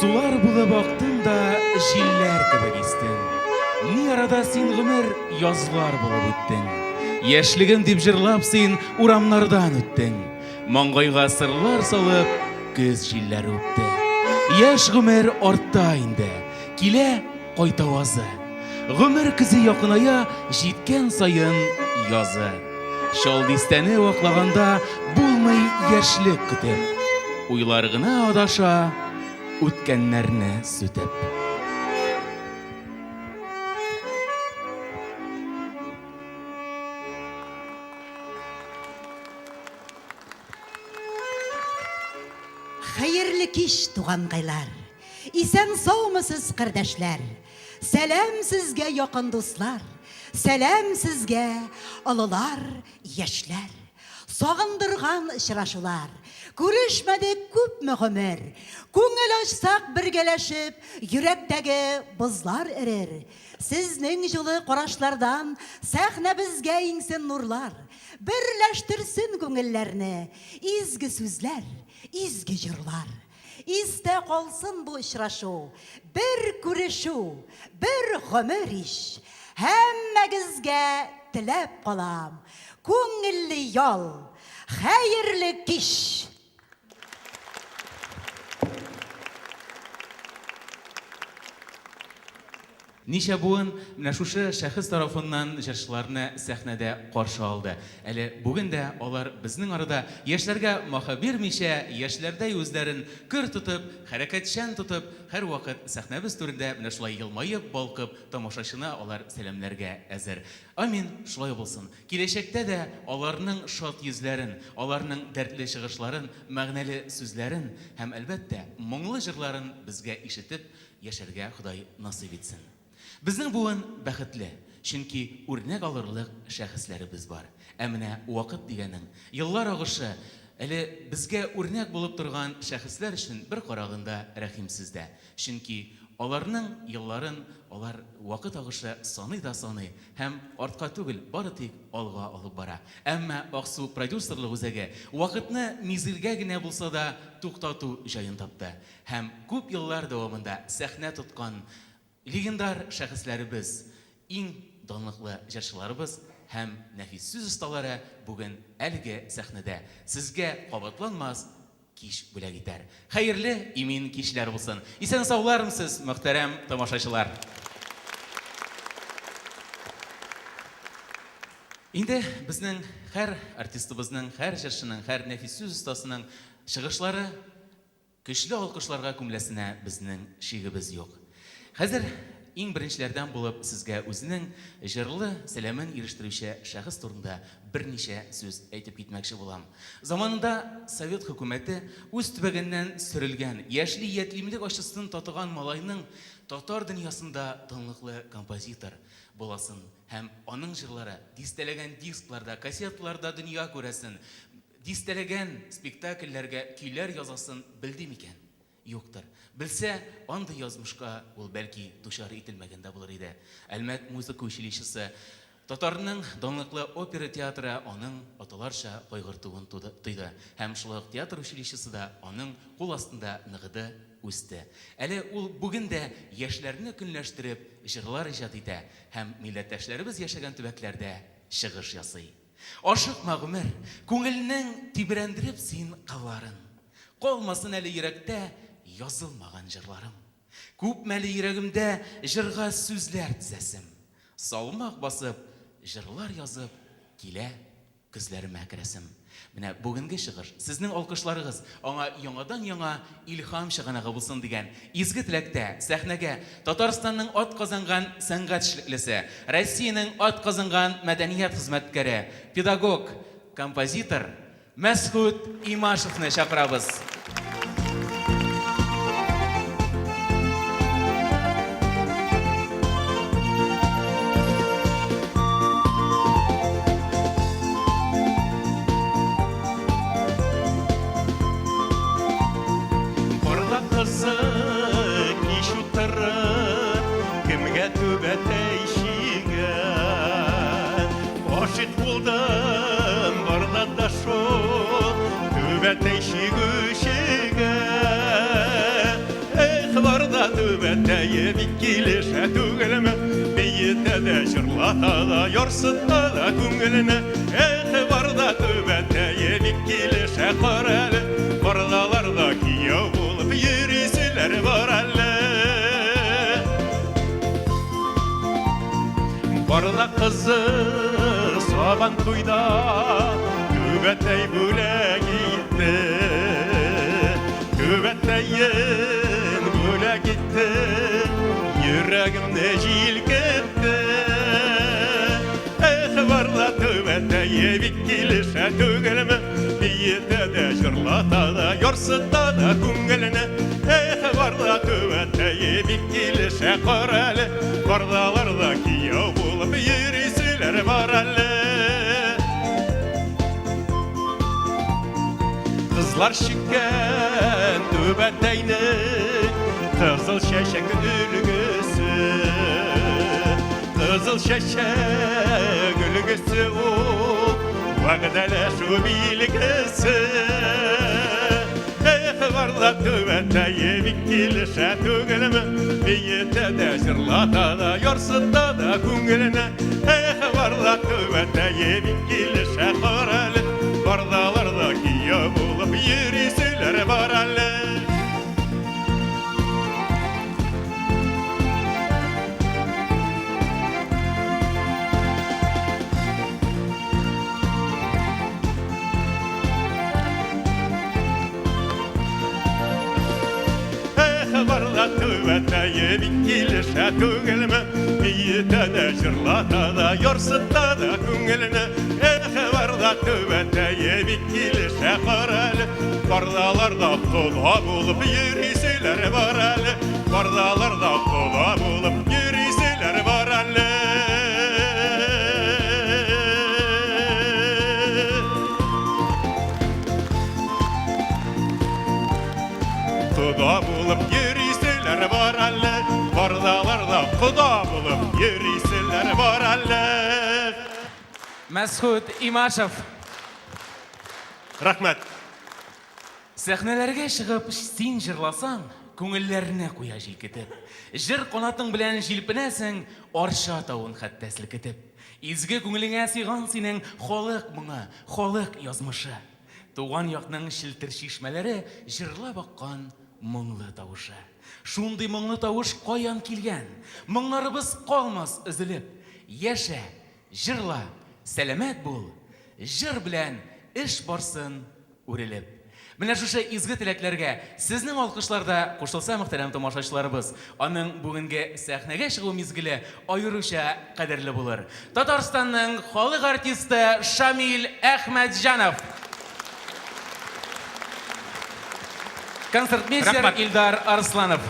Сулар булып актың да, җилләр кебек истең. Ни арада син гомер язлар булып үттең. Яшьлегем дип җырлап син урамнардан үттең. Маңгайга сырлар салып, көз җилләре үпте. Яшь гомер артта инде, килә кайтавазы. Гомер көзе якыная, җиткән саен язы. Чал дистәне ваклаганда булмый яшьлек көтеп. Уйлар гына адаша, үткәннәрне сүтеп. Хәерле кич, туганкайлар! Исән-саумысыз, кардәшләр! Сәлам сезгә, якын дуслар! Сәлам сезгә, олылар, яшьләр! Сагындырган очрашулар, Күрешмәдек күпме гомер. Күңел ачсак бергәләшеп, Йөрәктәге бозлар эрер. Сезнең җылы карашлардан Сәхнәбезгә иңсен нурлар. Берләштерсен күңелләрне Изге сүзләр, изге җырлар. Истә калсын бу очрашу, Бер күрешү, бер гомер ич. Һәммәгезгә теләп калам, Күңелле ял, хәерле кич! Ничә буын менә шушы шәхес тарафыннан җырчыларны сәхнәдә каршы алды. Әле бүген дә алар безнең арада яшьләргә махы бирмичә, яшьләрдәй үзләрен көр тотып, хәрәкәтчән тотып, һәрвакыт сәхнәбез түрендә менә шулай елмаеп, балкып, тамашачыны алар сәламләргә әзер. Амин, шулай булсын. Киләчәктә дә аларның шат йөзләрен, аларның дәртле чыгышларын, мәгънәле сүзләрен һәм, әлбәттә, моңлы җырларын безгә ишетеп яшәргә Ходай насыйп итсен. Безнең буын бәхетле, чөнки үрнәк алырлык шәхесләребез бар. Ә менә вакыт дигәнең, еллар агышы әле безгә үрнәк булып торган шәхесләр өчен бер караганда рәхимсез дә. Чөнки аларның елларын алар вакыт агышы саный да саный һәм артка түгел, бары тик алга алып бара. Әмма Аксу продюсерлык үзәге вакытны мизгелгә генә булса да туктату җаен тапты. Һәм күп еллар дәвамында сәхнә тоткан легендар шәхесләребез, иң данлыклы җырчыларыбыз һәм нәфис сүз осталары бүген әлеге сәхнәдә сезгә кабатланмас кич бүләк итәр. Хәерле, имин кичләр булсын! Исән-саулармсыз, мөхтәрәм тамашачылар! Инде безнең һәр артистыбызның, һәр җырчының, һәр нәфис сүз остасының чыгышлары Көчле алкышларга күмеләсенә безнең шигебез юк. Хәзер иң беренчеләрдән булып сезгә үзенең җырлы сәламен ирештерүче шәхес турында берничә сүз әйтеп китмәкче булам. Заманында совет хөкүмәте үз төбәгеннән сөрелгән, яшьли ятимлек ачысын татыган малайның татар дөньясында данлыклы композитор буласын һәм аның җырлары дистәләгән дискларда, кассеталарда дөнья күрәсен, Дистәләгән спектакльләргә көйләр язасын белде микән? Юктыр. Белсә, андый язмышка ул, бәлки, дучар ителмәгән дә булыр иде. Әлмәт музыка училищесы, татарның данлыклы опера театры аның аталарча кайгыртуын тойды. Һәм шулай ук театр училищесы да аның кул астында ныгыды, үсте. Әле ул бүген дә яшьләрне көнләштереп җырлар иҗат итә һәм милләттәшләребез яшәгән төбәкләрдә чыгыш ясый. Ашыкма, гомер, күңелнең тибрәндереп син кылларын. Калмасын әле йөрәктә язылмаган җырларым. Күпме әле йөрәгемдә җырга сүзләр тезәсем. Салмак басып, җырлар язып килә көзләремә керәсем. Менә бүгенге чыгыш, сезнең алкышларыгыз аңа яңадан-яңа илһам чыганагы булсын дигән изге теләктә сәхнәгә Татарстанның атказанган сәнгать эшлеклесе, Россиянең атказанган мәдәният хезмәткәре, педагог, композитор Мәсгуть Имашевны чакырабыз. Барда кызы кич утырып, кемгә түбәтәй чигән. Гашыйк булдым барда да шул түбәтәй чигүчегә. Эх, килешә түгелме? Биетә дә, җырлата да, ярсыта да күңелене. Эх, барда түбәтәе бик килешә, кара әле. Бардаларда кияү булып йөриселәр бар әле. Барда кызы сабан туйда түбәтәй бүләк итте. Түбәтәен бүләк итте, йөрәгемне җилкетте. Эх, барда түбәтәе бик килешә түгелме? Биетә дә, җырлата да, ярсыта да күңелене. Эх, барда түбәтәе бик килешә, кара әле. Бардаларда кияү булып йөриселәр бар әле. Кызлар чиккән түбәтәйне кызыл чәчәк өлгесе. Кызыл чәчәк өлгесе ул, вәгъдәләшү билгесе. Эх, барда түбәтәе бик килешә түгелме? Биетә дә, җырлата да, ярсыта да күңелене. Эх, барда түбәтәе бик килешә, кара әле. Бардаларда кияү булып йөриселәр бар әле. Эх, барда түбәтәе бик килешә түгелме? Биетә дә, җырлата да, ярсыта да күңелене. Эх, барда түбәтәе бик килешә, кара әле. Бардаларда кода булып йөриселәр бар әле. Бардаларда кода булып йөриселәр бар әле. Кода булып йөриселәр бар әле. Бардаларда кода булып йөриселәр бар әле. Мәсхүт Имашев. Рәхмәт. Сәхнәләргә чыгып син җырласаң, күңелләрне куя җилкетеп. Җыр канатың белән җилпенәсең, Арча тавын хәтта селкетеп. Изге күңелеңә сыйган синең халык моңы, халык язмышы. Туган якның челтер чишмәләре җырлап аккан моңлы тавышы. Шундый моңлы тавыш каян килгән? Моңнарыбыз калмас өзелеп. Яшә, җырла, сәламәт бул, җыр белән эш барсын үрелеп. Менә шушы изге теләкләргә сезнең алкышлар да кушылса, мөхтәрәм тамашачыларыбыз, аның бүгенге сәхнәгә чыгу мизгеле аеруча кадерле булыр. Татарстанның халык артисты Шамил Әхмәтҗанов. Концертмейстер Рәхмәт. Илдар Арсланов.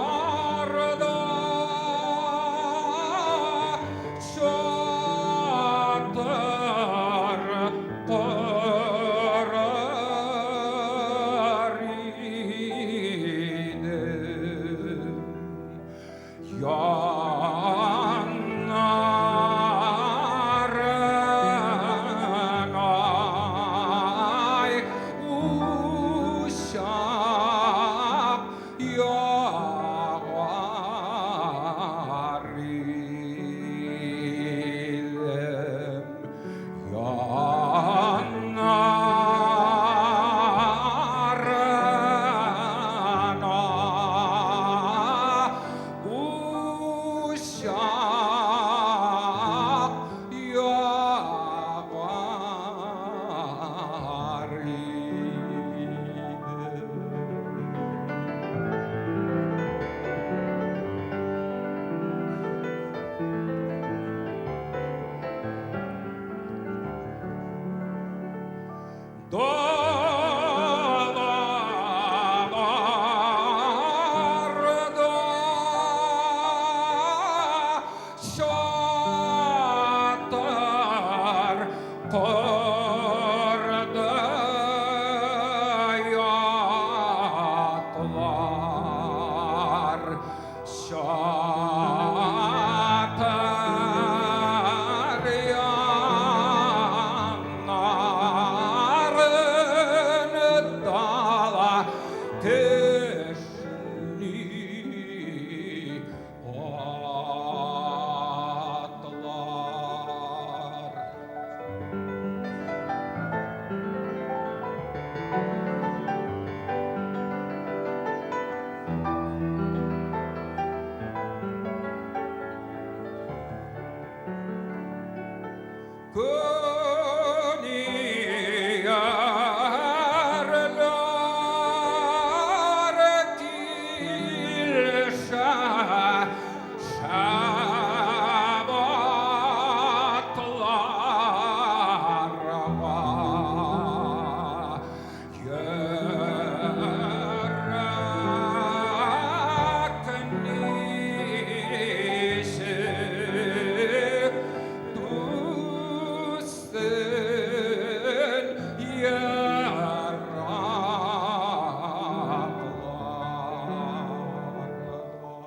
Dağlarda çadır kurar idim. Yanarım ay. Көниярләр килешә шәп атларга. Йөрәк ничек түзсен еракларда?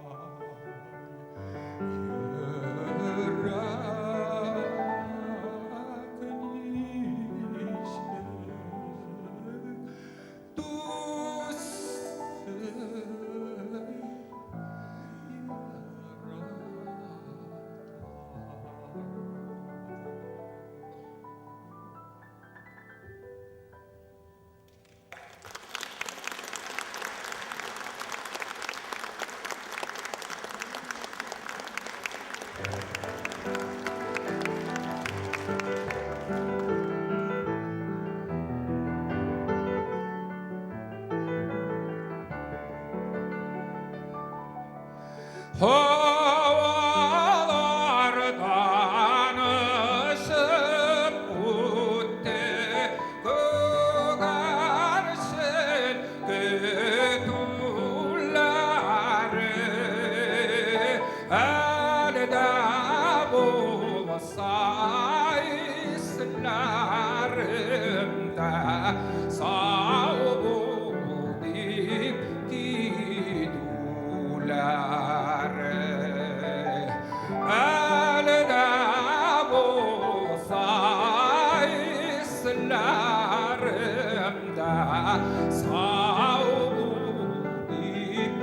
Йөрәк ничек түзсен Havalardan ışık utte Gögersin güdüleri Elde bulsa islerimde Sağ dip giduler. Elde bulsa islerimde Sağ dip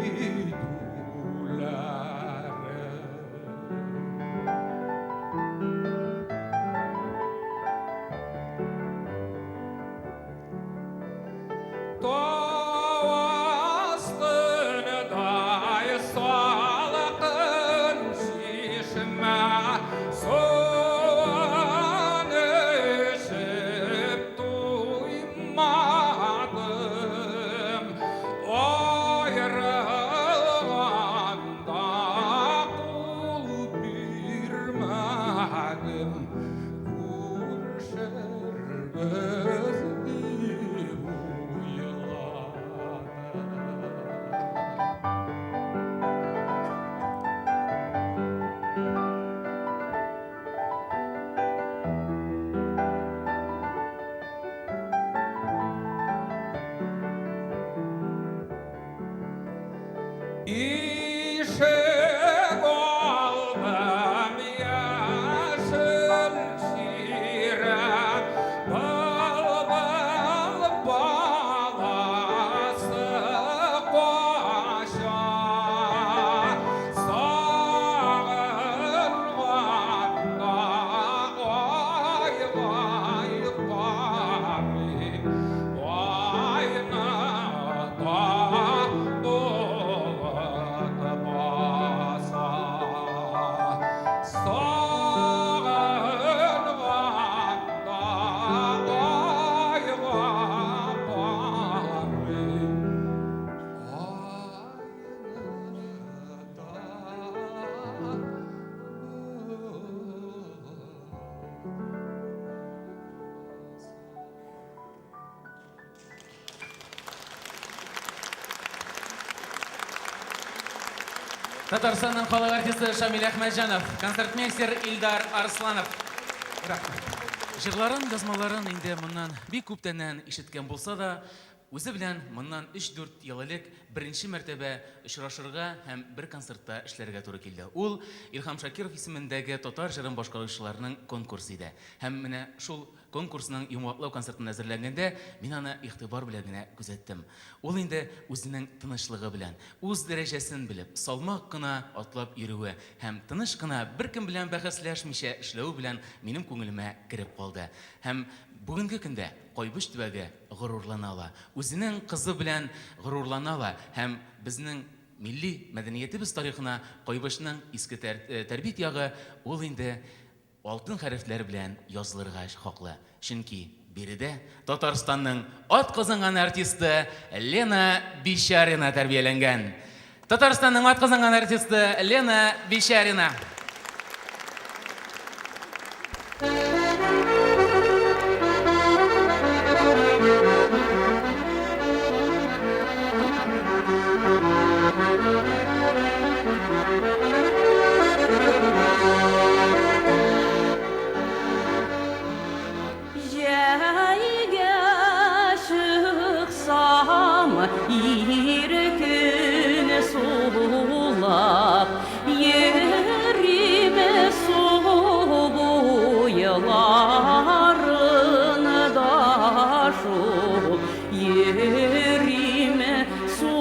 giduler. Tavastında salkın şişme Soğan içip duymadım. Ayrılganda kul birmedim. Görüşürüz dip uyladım. İşik aldım yeşil şirem, Bılbıl balası koşa. Sağırganda ay vay garip, Aynada bulut basa. Sağırganda ay vay garip, Aynada Татарстанның халык артисты Шамил Әхмәтҗанов, концертмейстер Илдар Арсланов. Җырларын, язмаларын инде моннан бик күптәннән ишеткән булса да, үзе белән моннан 3-4 ел элек беренче мәртәбә очрашырга һәм бер концертта эшләргә туры килде. Ул Илһам Шакиров исемендәге татар җырын башкаручыларның конкурсы иде. Һәм менә шул конкурсның йомгаклау концертын әзерләгәндә мин аны игътибар белән генә күзәттем. Ул инде үзенең тынычлыгы белән, үз дәрәҗәсен белеп, салмак кына атлап йөрүе һәм тыныч кына беркем белән бәхәсләшмичә эшләве белән минем күңелемә кереп калды. Һәм бүгенге көндә Кайбыч төбәге горурлана ала. Үзенең кызы белән горурлана ала һәм безнең милли мәдәниятебез тарихына Кайбычның Иске Тәрбит ягы ул инде алтын хәрефләр белән язылырга хаклы. Чөнки биредә Татарстанның атказанган артисты Лена Бичарина тәрбияләнгән. Татарстанның атказанган артисты Лена Бичарина. Җәйгә чыксам, иркен сулап, йөрим су буйларында шул, йөрим су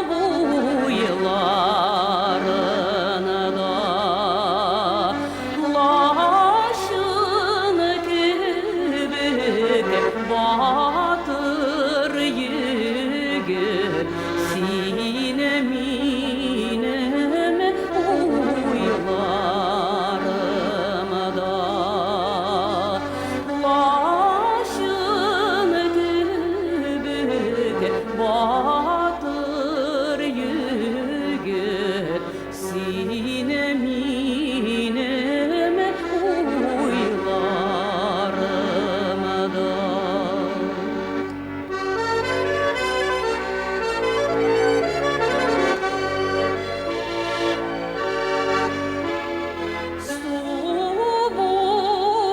буйларында. Лачын кебек батыр егет, син минем уйларымда. Лачын кебек батыр егет, син минем уйларымда. Су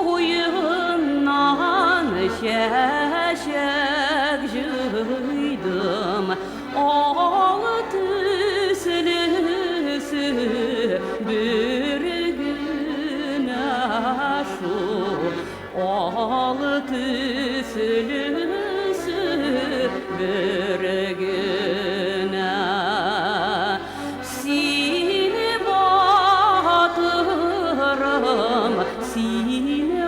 буеннан чәчәк җыйдым, ал төслесе бер генә шул, ал төслесе бер генә. Сине батырым, сине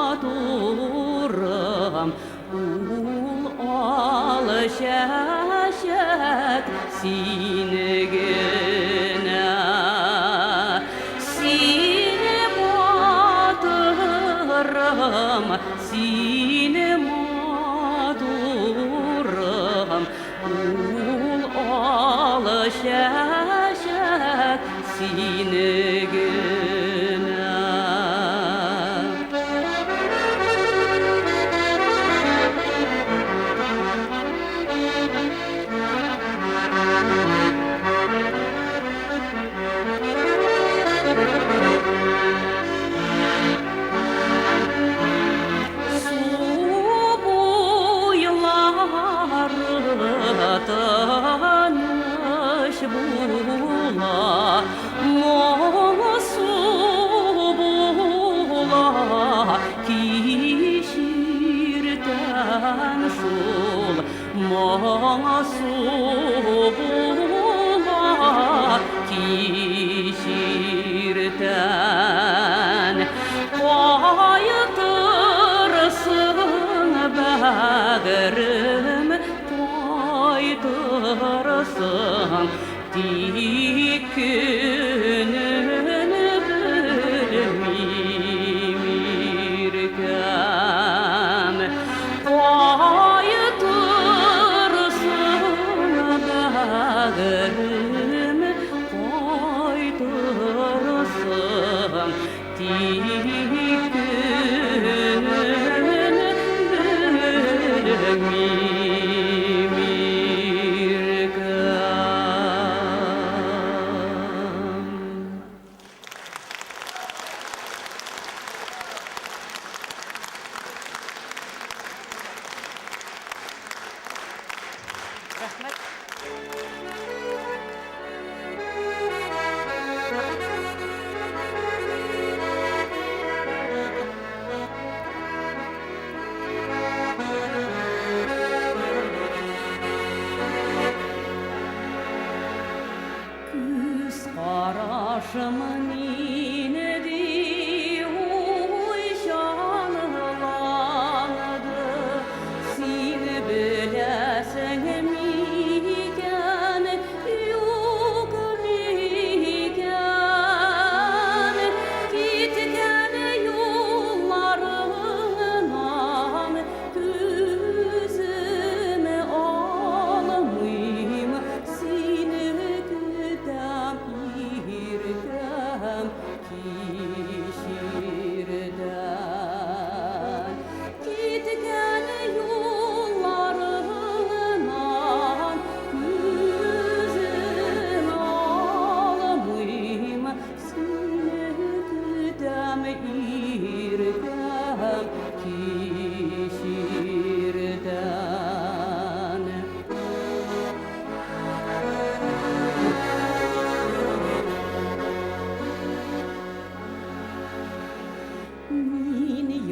матурым, ул ал чәчәк сине генә. Сине батырым, сине матурым, ул ал чәчәк сине генә. Су буйлары тыныч була, моңсу була, кич иртән шул, моңсу була, кич иртән. Кайтырсың, бәгырем, кайтырсың, тик көнен белмим, иркәм. Кайтырсың, бәгырем, кайтырсың, тик көнен белмим, иркәм. Рәхмәт. Күз карашым нинди уйчанланды, син беләсең микән, юк микән? Киткән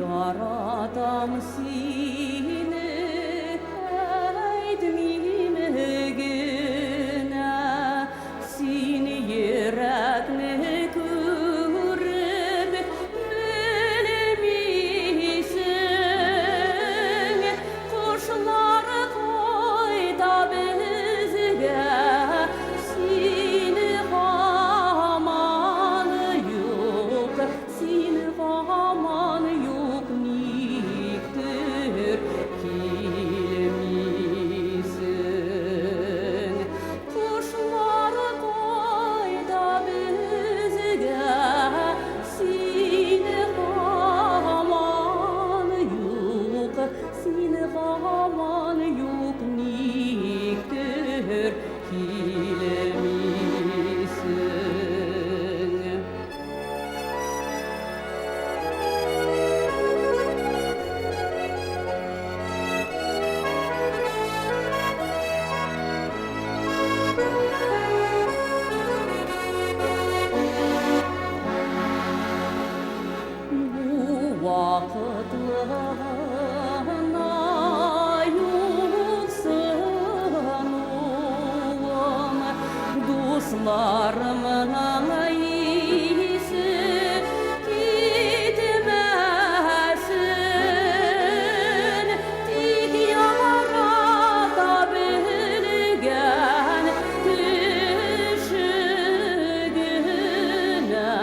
Яратам сине, әйтмим генә. Син йөрәкне күреп белмисең. Кошлар кайта безгә, син һаман юк, син һаман юк, никтер килмисең. Кошлар кайта безгә, син һаман юк, син һаман юк, никтер килмисең. Бу вакытлыгына юксынуым, дусларымның исе китмәсен. Тик ярата белгән кеше генә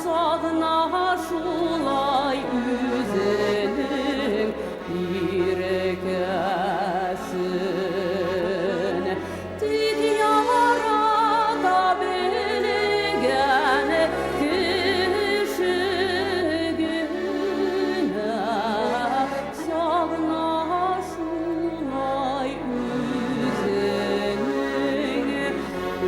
сагына шулай үзенең иркәсен. Тик ярата белгән кеше генә сагына шулай үзенең иркәсен.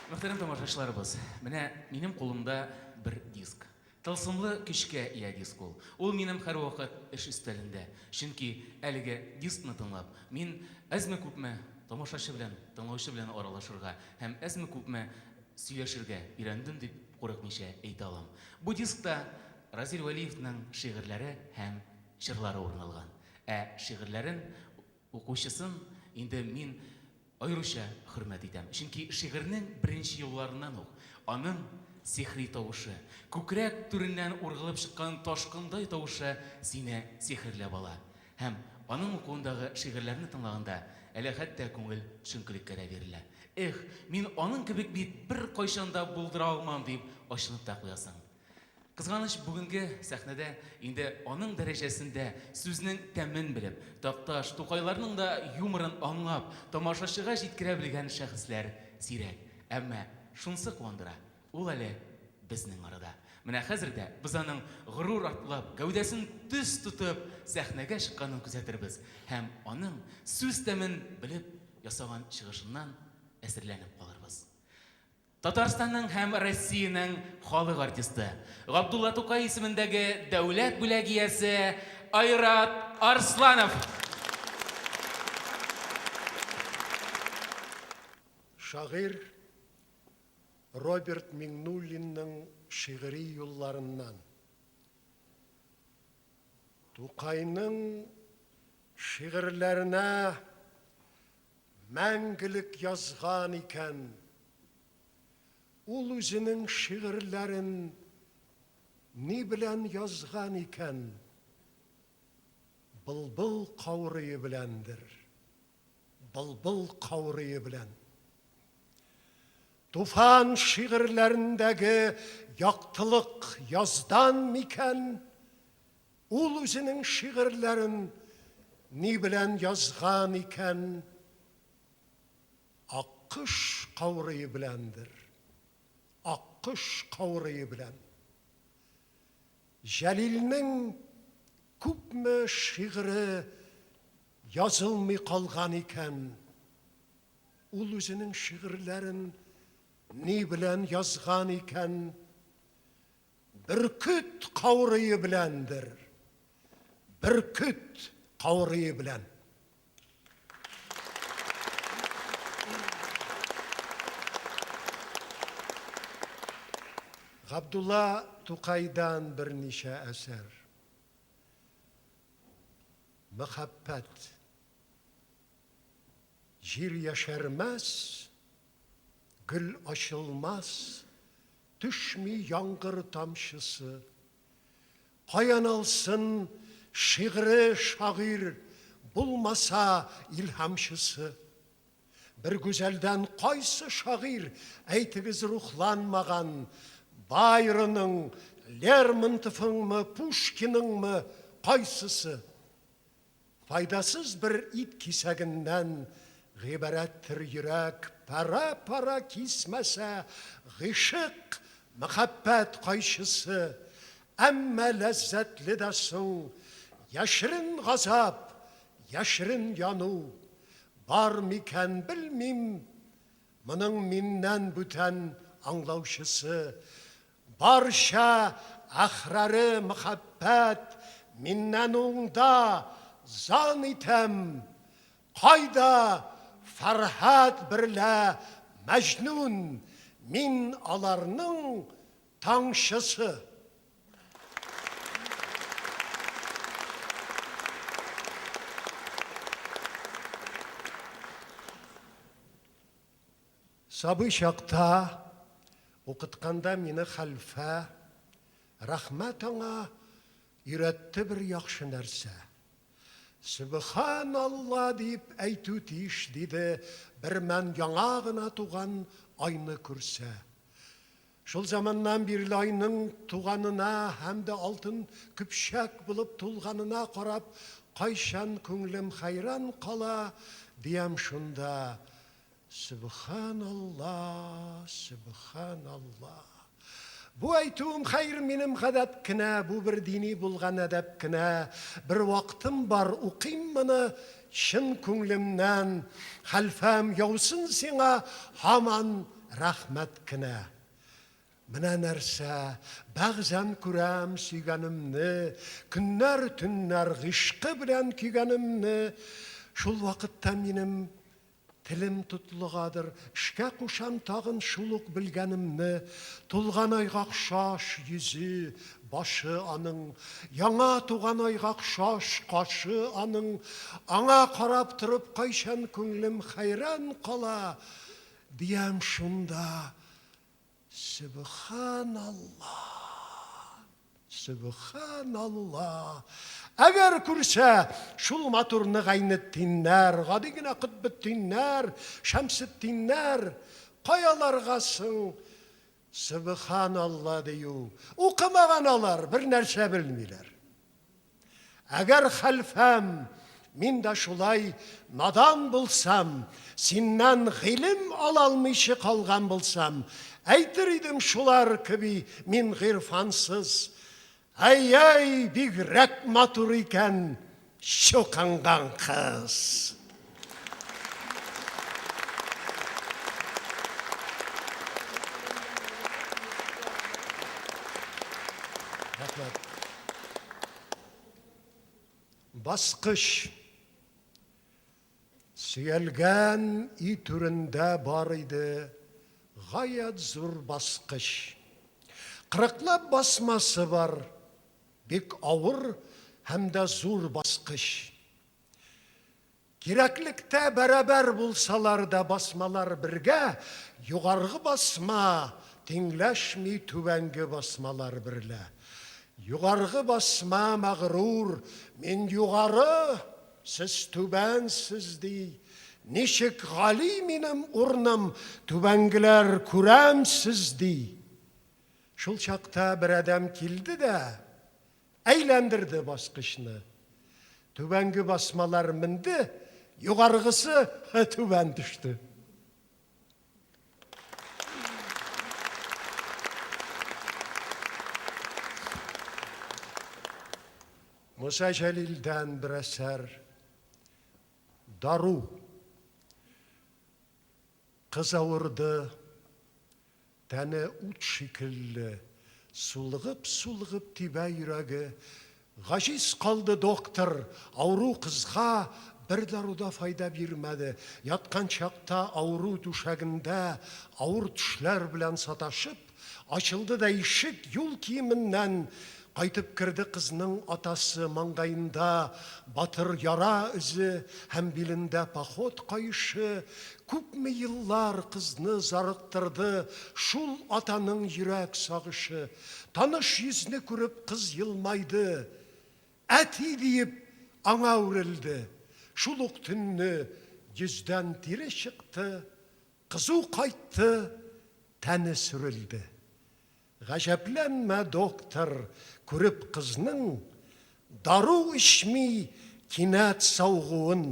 Мөхтәрәм тамашачыларыбыз, менә минем кулымда бер диск. Тылсымлы көчкә ия диск ул. Ул минем һәрвакыт эш өстәлендә. Чөнки әлеге дискны тыңлап, мин әзме-күпме тамашачы белән, тыңлаучы белән аралашырга һәм әзме-күпме сөйләшергә өйрәндем дип курыкмыйча әйтә алам. Бу дискта Разил Вәлиевның шигырьләре һәм җырлары урын алган. Ә шигырьләрен укучысын инде мин аеруча хөрмәт итәм. Чөнки шигырьнең беренче юлларыннан ук аның сихри тавышы, күкрәк түреннән ургылып чыккан ташкындай тавышы сине сихерләп ала. Һәм аның укуындагы шигырьләрне тыңлаганда әле хәтта күңел төшенкелеккә дә бирелә. Эх, мин аның кебек бит беркайчан да булдыра алмам, дип ачынып та куясың. Кызганыч, бүгенге сәхнәдә инде аның дәрәҗәсендә сүзнең тәмен белеп, Такташ, Тукайларның да юморын аңлап, тамашачыга җиткерә белгән шәхесләр сирәк. Әмма шунсы куандыра, ул әле безнең арада. Менә хәзер дә без аның горур атлап, гәүдәсен төз тотып сәхнәгә чыкканын күзәтербез һәм аның сүз тәмен белеп ясаган чыгышыннан әсирләнеп калырбыз. Татарстанның һәм Россиянең халык артисты, Габдулла Тукай исемендәге дәүләт бүләге иясе Айрат Арсланов. Шагыйрь Роберт Миңнуллинның шигъри юлларыннан. Тукайның шигырьләренә Мәңгелек язган икән. Ул үзенең шигырьләрен ни белән язган икән? Былбыл каурые беләндер. Былбыл каурые белән. Туфан шигырьләрендәге яктылык яздан микән? Ул үзенең шигырьләрен ни белән язган икән? Аккош каурые беләндер. Аккош каурые белән. Җәлилнең күпме шигыре язылмый калган икән? Ул үзенең шигырьләрен. Ни белән язган икән? Бөркет каурые беләндер. Бөркет каурые белән. Габдулла Тукайдан берничә әсәр. Мәхәббәт. Җир яшәрмәс, гөл ачылмас, Төшми яңгыр тамчысы. Каян алсын шигъре шагыйрь, Булмаса илһамчысы? Бер гүзәлдән кайсы шагыйрь, Әйтегез, рухланмаган? Байронның, Лермонтовыңмы, Пушкиныңмы, кайсысы? Файдасыз бер ит кисәгеннән гыйбарәттер йөрәк, Парә-парә кисмәсә гыйшык, мәхәббәт кайчысы. Әмма ләззәтле дә соң яшерен газап, яшерен яну. Бар микән, белмим, моның миннән бүтән аңлаучысы. Барча әхраре мәхәббәт миннән уңда, зан итәм, кайда Фәрһад берлә Мәҗнүн, мин аларның таңчысы. Сабый чакта укытканда мине хәлфә, рәхмәт аңа, өйрәтте бер яхшы нәрсә. Сөбханалла дип әйтү тиеш, диде, бермән яңа гына туган айны күрсә. Шул заманнан бирле айның туганына һәм дә алтын көпчәк булып тулганына карап, кайчан күңлем хәйран кала, диям шунда, Сөбханалла, сөбханалла. Бу әйтүем, хәер, минем гадәт кенә, бу бер дини булган әдәп кенә. Бер вактым бар, укыйм моны чын күңлемнән, хәлфәм, яусын сиңа һаман рәхмәт кенә. Менә нәрсә, бәгъзән күрәм сөйгәнемне, көннәр, төннәр гыйшкы белән көйгәнемне. Шул вакытта минем Телем тотлыгадыр, эшкә кушам тагын шул ук белгәнемне. Тулган айга охшаш йөзе, башы аның, Яңа туган айга охшаш кашы аның. Аңа карап торып кайчан күңлем хәйран кала, Диям шунда, Сөбханалла! Сөбханалла! Әгәр күрсә, шул матурны Гайнетдиннәр, гади генә Котбетдиннәр, Шәмсетдиннәр, каяларга соң Сөбханалла дию? Укымаган алар, бернәрсә белмиләр. Әгәр хәлфәм, мин дә шулай надан булсам, синнән гыйлем ала алмыйча калган булсам, әйтер идем шулар кеби мин гыйрфансыз, Әй-әй, бигрәк матур икән чукынган кыз! Рәхмәт. Баскыч. Сөялгән өй түрендә бар иде гаять зур баскыч. Кырыклап басмасы бар, бик авыр һәм дә зур баскыч. Кирәклектә бәрабәр булсалар да басмалар бергә, югаргы басма тиңләшми түбәнге басмалар берлә. Югаргы басма мәгърур, мин югары, сез түбәнсез, ди. Ничек гали минем урыным, түбәнгеләр күрәмсез, ди. Шул чакта бер адәм килде дә, Әйләндерде баскычны. Түбәнге басмалар менде, югаргысы түбән төште. Муса Җәлилдән бер әсәр. Дару. Кыз авырды. Тәне ут шикелле, сулыгып-сулыгып тибә йөрәге. Гаҗиз калды доктор, авыру кызга бер дару да файда бирмәде. Яткан чакта авыру түшәгендә авыр төшләр белән саташып, ачылды да ишек, юл киеменнән кайтып керде кызның атасы, маңгаенда батыр яра эзе һәм билендә поход каешы. Күпме еллар кызны зарыктырды шул атаның йөрәк сагышы. Таныш йөзне күреп кыз елмайды. Әти! диеп аңа үрелде. Шул ук төнне йөздән тире чыкты, кызу кайтты, тәне сүрелде. Гаҗәпләнмә, доктор, күреп кызның дару эчми кинәт савыгуын.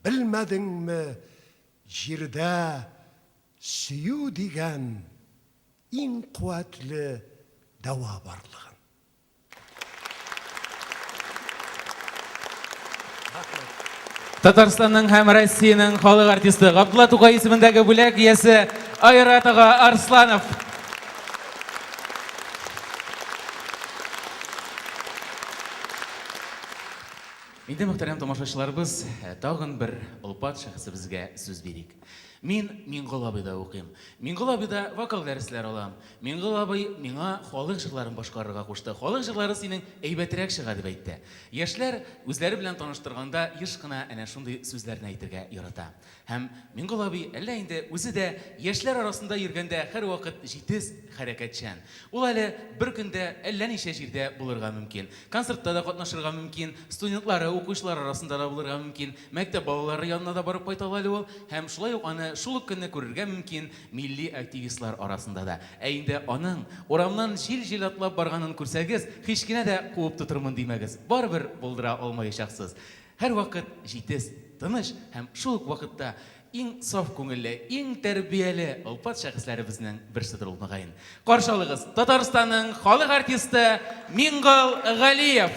Белмәдеңме, җирдә сөю дигән иң куәтле дәва барлыгын? Татарстанның һәм Россиянең халык артисты Габдулла Тукай исемендәге бүләк иясе Айрат ага Арсланов. Инде мөхтәрәм тамашачыларыбыз, э, тагын бер олпат шәхесебезгә сүз бирик. Мин Миңгол абыйда укыйм. Миңгол абыйда вокал дәресләр алам. Миңгол абый миңа халык җырларын башкарырга кушты. Халык җырлары синең әйбәтрәк чыга дип әйтте. Яшьләр үзләре белән таныштырганда еш кына әнә шундый сүзләрне әйтергә ярата. Һәм Миңгол абый әллә инде үзе дә яшьләр арасында йөргәндә һәрвакыт җитез, хәрәкәтчән. Ул әле бер көндә әллә ничә җирдә булырга мөмкин. Концертта да катнашырга мөмкин, студентлары, укучылар арасында да булырга мөмкин, мәктәп балалары янына да барып кайта ала әле ул. Һәм шулай ук аны шул ук көнне күрергә мөмкин милли активистлар арасында да. Ә инде аның урамнан җил-җил атлап барганын күрсәгез, һич кенә дә куып тотырмын димәгез, барыбер булдыра алмаячаксыз. Һәрвакыт җитез, тыныч һәм шул ук вакытта иң саф күңелле, иң тәрбияле олпат шәхесләребезнең берседер ул, мөгаен. Каршы алыгыз, Татарстанның халык артисты Миңгол Галиев!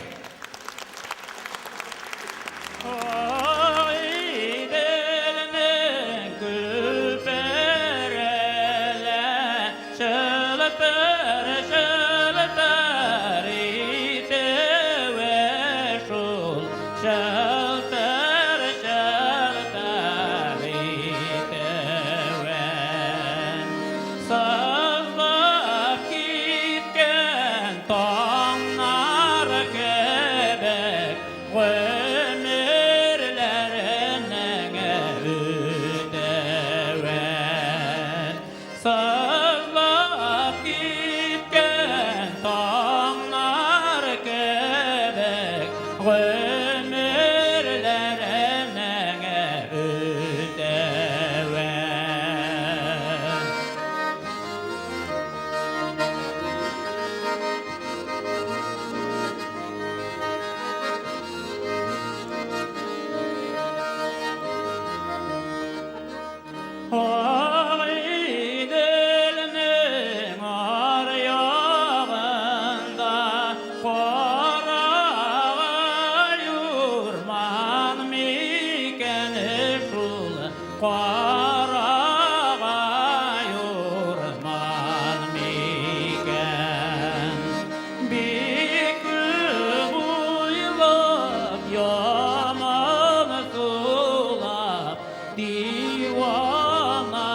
Яман сулап, дивана.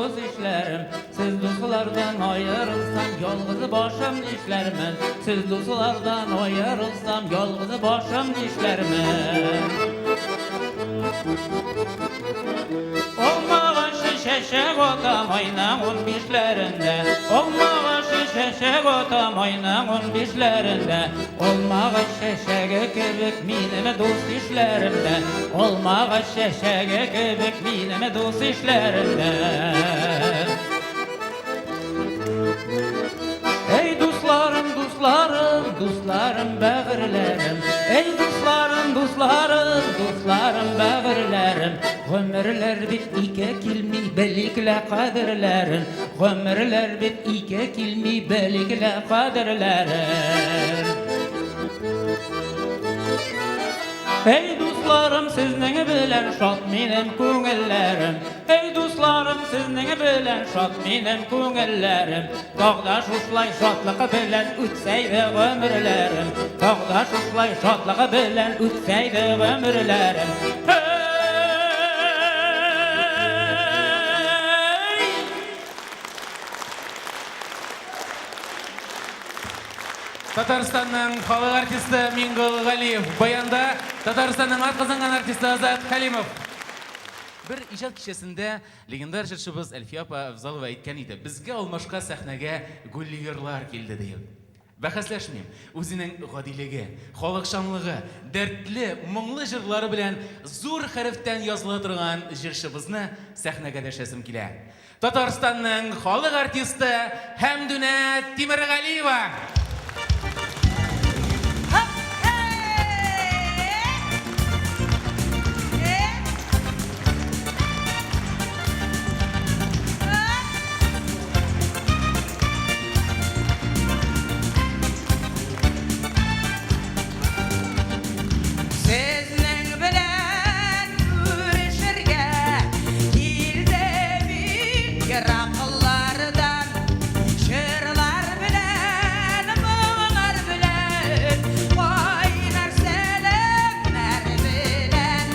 дус-ишләрем. Сез дуслардан аерылсам, ялгыз башым нишләрмен? Сез дуслардан аерылсам, ялгыз башым нишләрмен? Алмагачы чәчәк ата майның 15-ләрендә. Алмагачы чәчәк ата майның 15-ләрендә. Алмагач чәчәге кебек минем дус-ишләрем дә. Алмагач чәчәге кебек минем дус-ишләрем дә. Эй, дусларым, дусларым, дусларым, бәгырьләрем. Эй, дусларым, дусларым, дусларым, бәгырьләрем. Гомерләр бит ике килми, белик лә кадерләрен. Гомерләр бит ике килми, белик лә кадерләрен. Эй, дусларым, сезнең белән шат минем күңелләрем. Эй, дусларым, сезнең белән шат минем күңелләрем. Тагда шушылай шатлык белән үтсәйде гомерләрем. Тагда шушылай шатлык белән үтсәйде гомерләрем. Эй! Татарстанның халык артисты Миңгол Галиев, баянда Татарстанның атказанган артисты Азат Хәлимов. Бер иҗат кичәсендә легендар җырчыбыз Әлфия апа Авзалова әйткән иде, безгә алмашка сәхнәгә гулливерлар килде диеп. Бәхәсләшмим, үзенең гадилеге, халыкчанлыгы, дәртле, моңлы җырлары белән зур хәрефтән языла торган җырчыбызны сәхнәгә дәшәсем килә. Татарстанның халык артисты Хәмдүнә Тимергалиева! Сезнең белән күрешергә килдем мин ераклардан. Җырлар белән, моңнар белән, кайнар сәламнәр белән.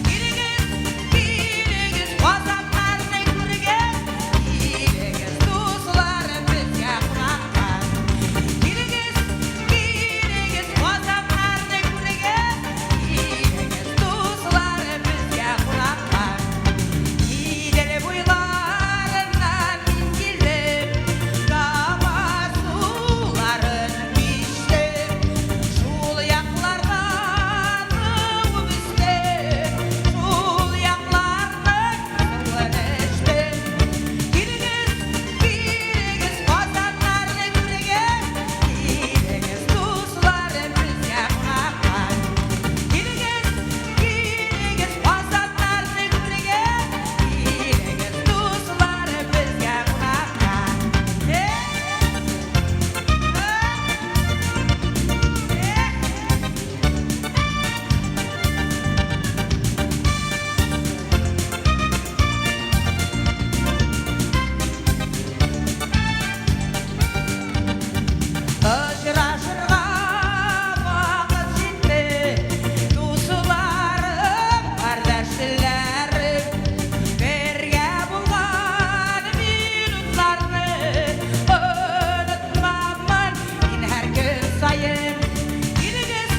Килегез, килегез, Казаннарны күргә, килегез, дуслар, безгә кунакка. Килегез, килегез, Казаннарны күргә, килегез, дуслар, безгә кунакка. Идел буйларыннан мин килдем, Кама суларын кичтем. Шул яклардан туып үстем, шул якларның суын эчтем. Килегез, килегез, Казаннарны күргә, килегез, дуслар, безгә кунакка. Килегез, килегез, Казаннарны күргә, килегез, дуслар, безгә кунакка. Очрашырга вакыт җитте, дусларым, кардәшләрем. Бергә булган минутларны онытмаммын мин һәр көн саен. Килегез,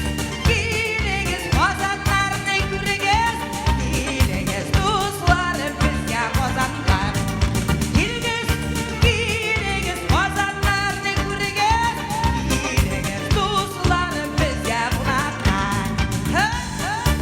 килегез, Казаннарны күрегез, килегез, дуслар, безгә Казанга. Килегез, килегез, Казаннарны күрегез, килегез, дуслар, безгә кунакка. Килегез,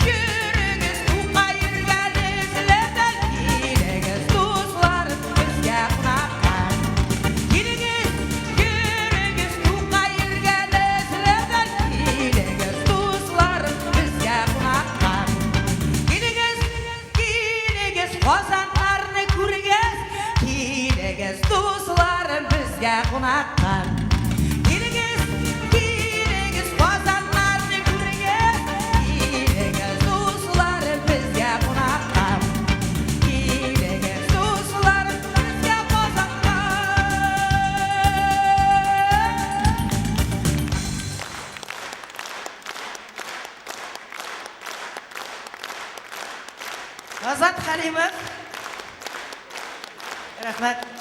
йөрегез, Тукай йөргән эзләрдән, килегез, дуслар, безгә кунакка. Килегез, йөрегез, Тукай йөргән эзләрдән, килегез, дуслар, безгә кунакка. Килегез, килегез, Казаннарны күрегез, килегез, дуслар, безгә кунакка. Килегез, килегез, Казаннарны күрегез, килегез, дуслар, безгә кунакка. Рәхмәт.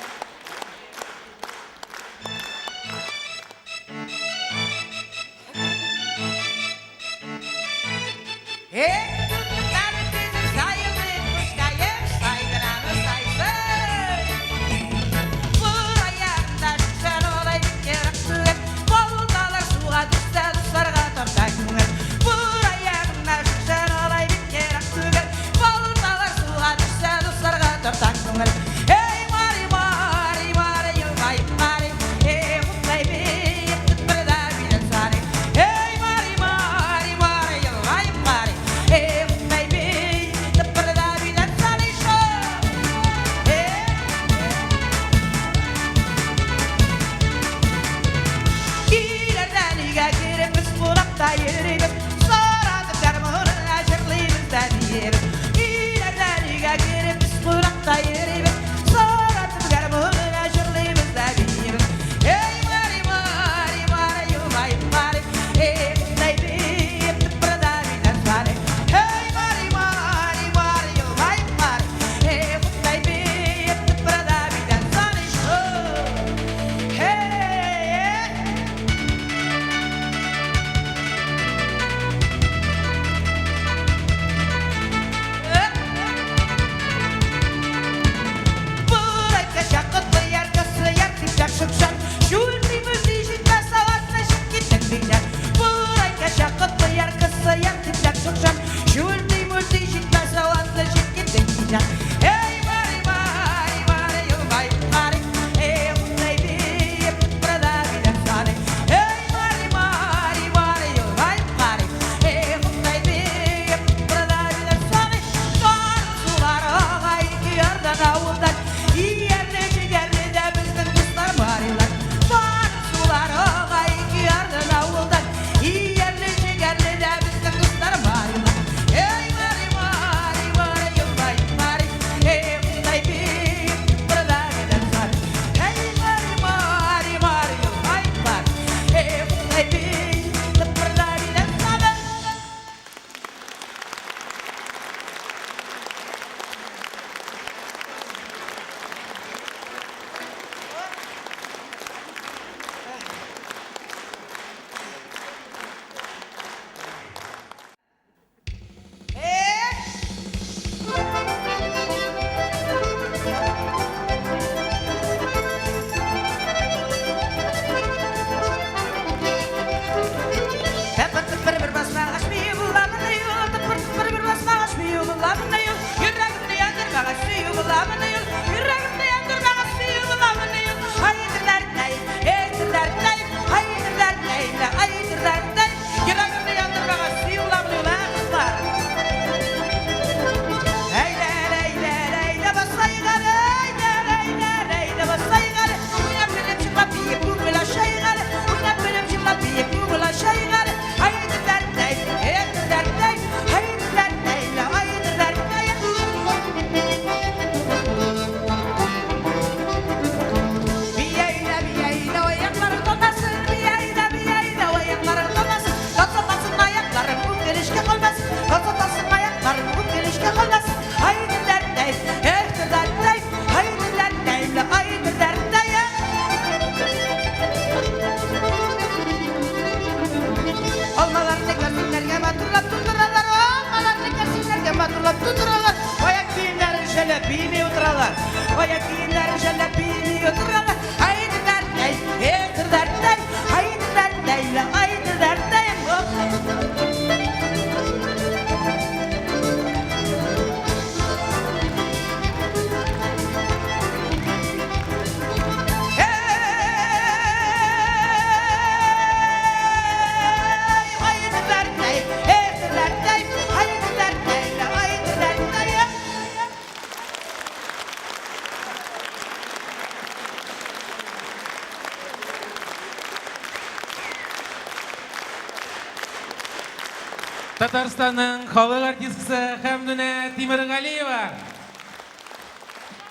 Татарстанның халык артисткасы Хәмдүнә Тимергалиева.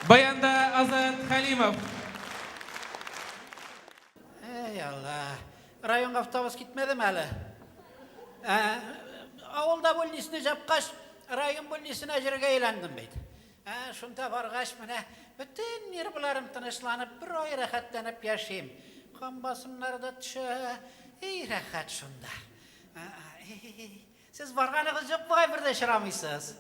Баянда Азат Халимов. Эй, Алла. Районга автобус китмәдеме әле? Ә, авылда больницаны жапкач, район больницасына җиргә әйләндем бит. Ә, шунда баргач, менә бөтен нервларым тынычланып, бер ай рәхәтләнеп яшим. Кан басымнары да төшә. Эй, рәхәт шунда. Сез барганыгыз юк бугай, бер дә очрамыйсыз.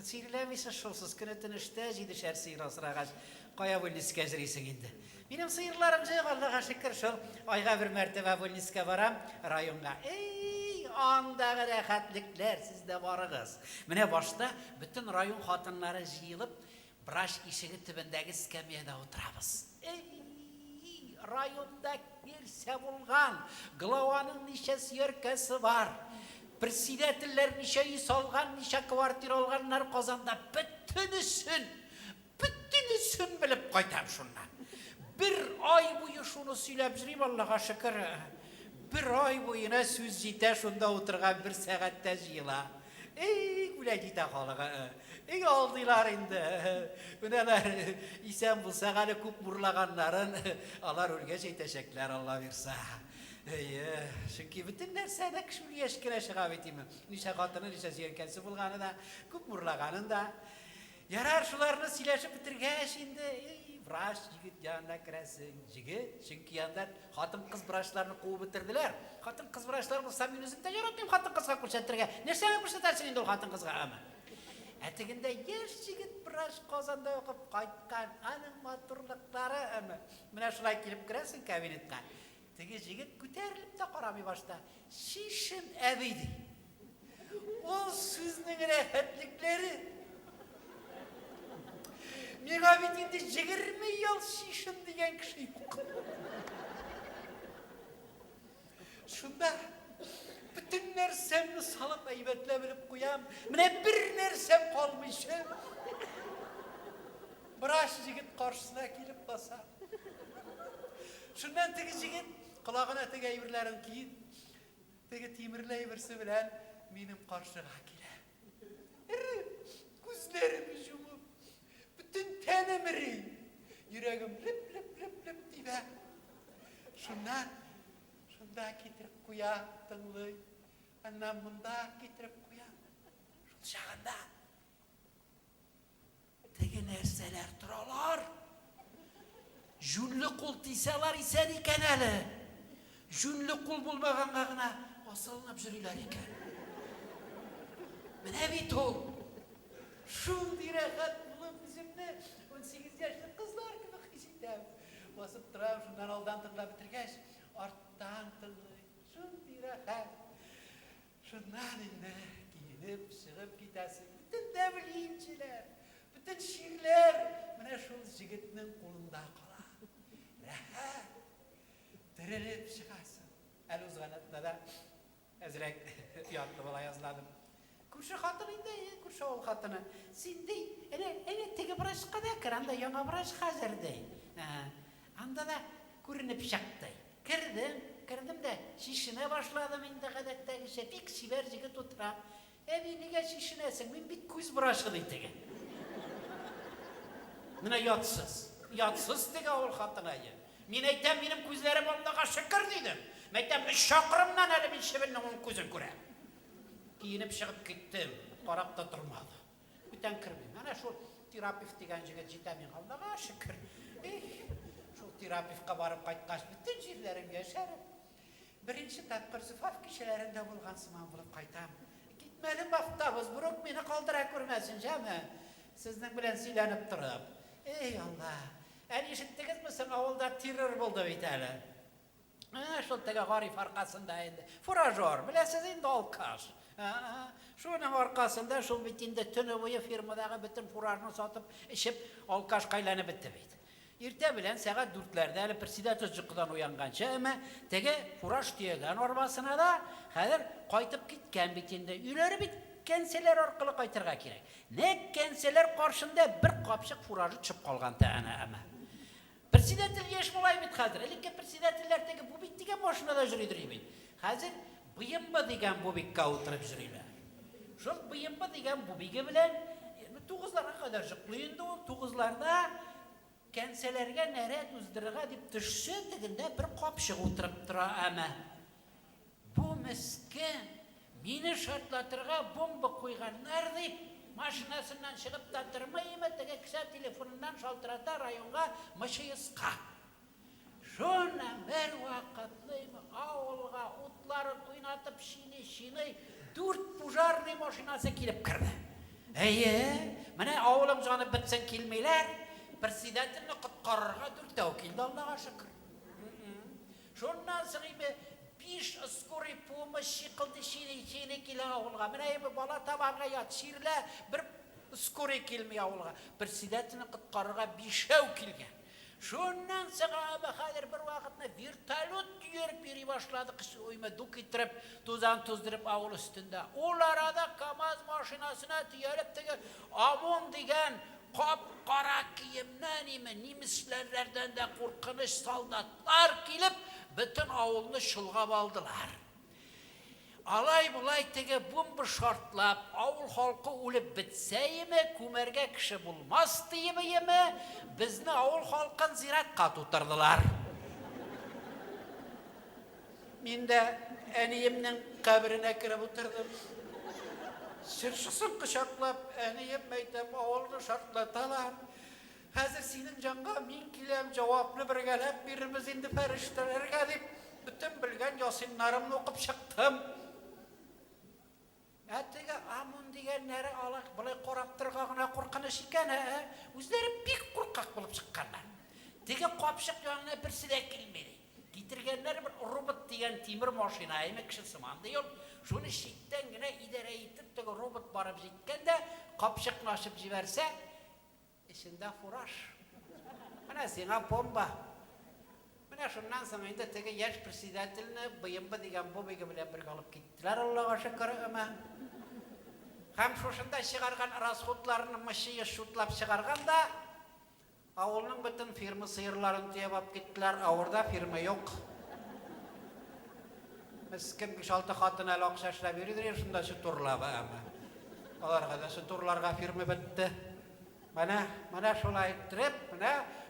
Сөйрәләмисез шул сез, көне-төн эштә, җидешәр сыер асрагач, кая больницкә йөрисең инде. Минем сыерларым җык, Аллага шөкер, шул айга бер мәртәбә больницкә барам, районга. Эй, андагы рәхәтлекләр, сез дә барыгыз. Менә башта бөтен район хатыннары җыелып, врач ишеге төбендәге эскәмиядә утырабыз. Эй, районда нәрсә булган, главаның ничә сөяркәсе бар, председательләр ничә өй салган, ничә квартира алганнар Казанда, бөтенесен, Бөтенесен белеп кайтам шуннан. Бер ай буе шуны сөйләп йөрим, Аллага шөкер. Бер ай буена сүз җитә, шунда утырган бер сәгатьтә җыела. Эй, гүләй җитә халыгы. Эй, алдыйлар инде. Менәләр исән булсак әле күп урлаганнарын алар үлгәч әйтәчәкләр, Алла бирса. Әйе, чөнки бөтен нәрсә дә кеше үлгәч кенә чыга бит име. Ничә хатыны, ничә сөяркәсе булганы да, күп урлаганын да. Ярар, шуларны сөйләшеп бетергәч инде, эй, врач егет янына керәсең. Җегет, чөнки анда хатын-кыз врачларны куып бетерделәр. Хатын-кыз врачлар булса, мин үзем дә яратмыйм хатын-кызга күрсәтергә. Нәрсәгә күрсәтәсең инде ул хатын-кызга, әме? Ә тегендә яшь җегет врач Казанда укып кайткан, аның матурлыклары, әме. Менә шулай килеп керәсең кабинетка. Теге җегет күтәрелеп тә карамый башта. Чишен, әби, ди. Ул сүзнең рәхәтлекләре. Миңа бит инде 20 ел чишен дигән кеше юк. Шунда бөтен нәрсәмне салып әйбәтләп элеп куям. Менә бер нәрсәм калмыйча. Врач җегет каршысына килеп баса. Шуннан теге җегет колагына теге әйберләрен киеп, теге тимерле әйберсе белән минем каршыга килә. Эре, күзләрем җумып, бөтен тәнем эри, йөрәгем леп-леп-леп-леп тибә. Шуннан шунда китереп куя, тыңлый. Аннан монда китереп куя. Шул чагында Теге нәрсәләр торалар. Җүнле кул тисә алар исән икән әле. Җүнле кул булмаганга гына асылынып йөриләр икән. Менә бит ул. Шундый рәхәт булып үземне 18 яшьлек кызлар кебек хис итәм. Басып торам, шуннан алдан тыңлап бетергәч, арттан тыңлыйм. Шундый рәхәт. Шуннан инде киенеп чыгып китәсең. Бөтен дәвлинчеләр, бөтен чирләр менә шул җегетнең кулында кала. Рәхәт! Терелеп чыгасың. Әле узган атнада әзрәк оятлы була язладым. Күрше хатын инде, күрше авыл хатыны. Син, ди, әнә, әнә теге врачка да кер, анда яңа врач хәзер, ди. Анда да күренеп чыкты. Кердем, кердем дә чишенә башладым инде гадәттәгечә. Бик чибәр җегет утыра. Әби, нигә чишенәсең? Мин бит күз врачы, ди теге. Менә ятсыз. Ятсыз теге авыл хатыны. Мин әйтәм, минем күзләрем Аллага шөкер, дидем. Мин әйтәм, өч чакрымнан әле мин чебеннең уң күзен күрәм. Киенеп чыгып киттем, карап та тормады. Бүтән кермим. Әнә шул терапевт дигән җегет җитә миңа, Аллага шөкер. Их, шул терапевтка барып кайткач, бөтен җирләрем яшәреп, беренче тапкыр зөфаф кичәләрендә булган сыман булып кайтам. Китмәдем автобус, берүк мине калдыра күрмәсен, җәме. Сезнең белән сөйләнеп торып. Эй, Алла. Әле ишеттегезме соң, авылда террор булды бит әле. Ә, шул теге Гариф аркасында инде. Фуражер, беләсез инде, алкаш. Шуның аркасында шул бит инде төне буе фирмадагы бөтен фуражны сатып, эчеп, алкашка әйләнеп бетте бит. Иртә белән сәгать дүртләрдә әле председатель йокыдан уянганчы, әмма теге фураж төягән арбасына да хәзер кайтып киткән бит инде. Өйләре бит кәнсәләр аркылы кайтырга кирәк. Нәкъ кәнсәләр каршында бер капчык фуражы төшеп калган та әнә, әмма. Председатель яшь малай бит хәзер. Элекке председательләр теге бубик дигән машинада йөридер бит. Хәзер БМВ дигән бубикка утырып йөриләр. Шул БМВ дигән бубиге белән тугызларга кадәр йоклый инде ул. Тугызларда кәнсәләргә нәрәт уздырырга дип төшсә, тегендә бер капчык утырып тора әмә. Бу мескен мине шартлатырга бомба куйганнар дип. Машинасыннан чыгып та тормыймы, теге кесә телефоныннан шалтырата районга МЧСка. Шуннан бер вакытлыймы авылга утларын уйнатып чиный-чиный дүрт пожарный машинасы килеп керде. Әйе, менә авылың җанып бетсен килмиләр. Председательне коткарырга дүртәү килде, Аллага шөкер. Шуннан соң име биш скорый помощь чикылды чиный-чиный килә авылга. Менә име бала табарга ят, чирлә, бер скорый килми авылга. Председательне коткарырга бишәү килгән. Шуннан соң абы хәзер бер вакытны вертолет йөреп йөри башлады, кыш уйма ду китереп, тузан туздырып авыл өстендә. Ул арада КАМАЗ машинасына төялеп теге ОМОН дигән кап-кара киемнән име, нимесләрләрдән дә куркыныч солдатлар килеп, бөтен авылны чолгап алдылар. Алай-болай теге бомба шартлап, авыл халкы үлеп бетсәеме, күмәргә кеше булмас диебееме, безне авыл халкын зиратка тутырдылар. Мин дә әниемнең каберенә кереп утырдым. Чыршысын кочаклап, әнием, әйтәм, авылны шартлаталар. Хәзер синең җанга мин киләм, җавапны бергәләп бирербез инде фәрештәләргә, дип, бөтен белгән ясиннарымны укып чыктым. Ә теге ОМОН дигәннәре алар болай карап торырга гына куркыныч икән, ә үзләре бик куркак булып чыкканнар. Теге капчык янына берсе дә килми, ди. Китергәннәр бер робот дигән тимер машина, әйме кеше сыман ди ул. Шуны читтән генә идарә итеп, теге робот барып җиткән дә, капчыкны ачып җибәрсә, Эчендә фураж. Менә сиңа бомба. Менә шуннан соң инде теге яшь председательне БМБ дигән бобигы белән бергә алып киттеләр, Аллага шөкер, әмма. Һәм шушында чыгарган расходларны мычые шутлап чыгарган да, авылның бөтен фирма сыерларын төяп алып киттеләр, авырда фирма юк. Мескен биш-алты хатын әле акча эшләп йөридер инде шунда сөт урлап, әмма. Аларга да сөт урларга фирма бетте. Менә, менә шулай иттереп, менә,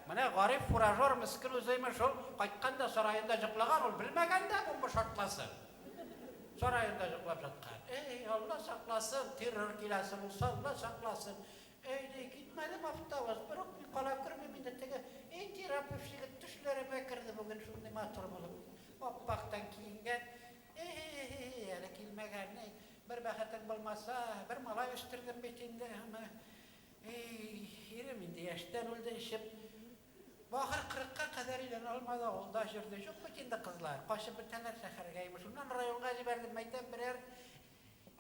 менә Гариф фуражер мескен үземе шул кайткан да сараенда җоклаган, ул белмәгән дә бомба шартласын. Сараенда җоклап жаткан. Эй, Алла сакласын, террор киләсе булса, Алла сакласын. Эй, ди, китмәдем автобус, берүк мин кала күрмим инде теге, эй, терапевт егет төшләремә керде бүген шундый матур булып. Аппактан киенгән. Эй, әле килмәгән, эй, бер бәхетең булмаса, бер малай үстердем бит инде, әмма. Эй, ирем инде яшьтән үлде эчеп. Бахыр кырыкка кадәр өйләнә алмады, авылда җөрде. Юк бит инде кызлар, качып бетәләр шәһәргә, имеш. Шуннан районга җибәрдем, мәйтәм, берәр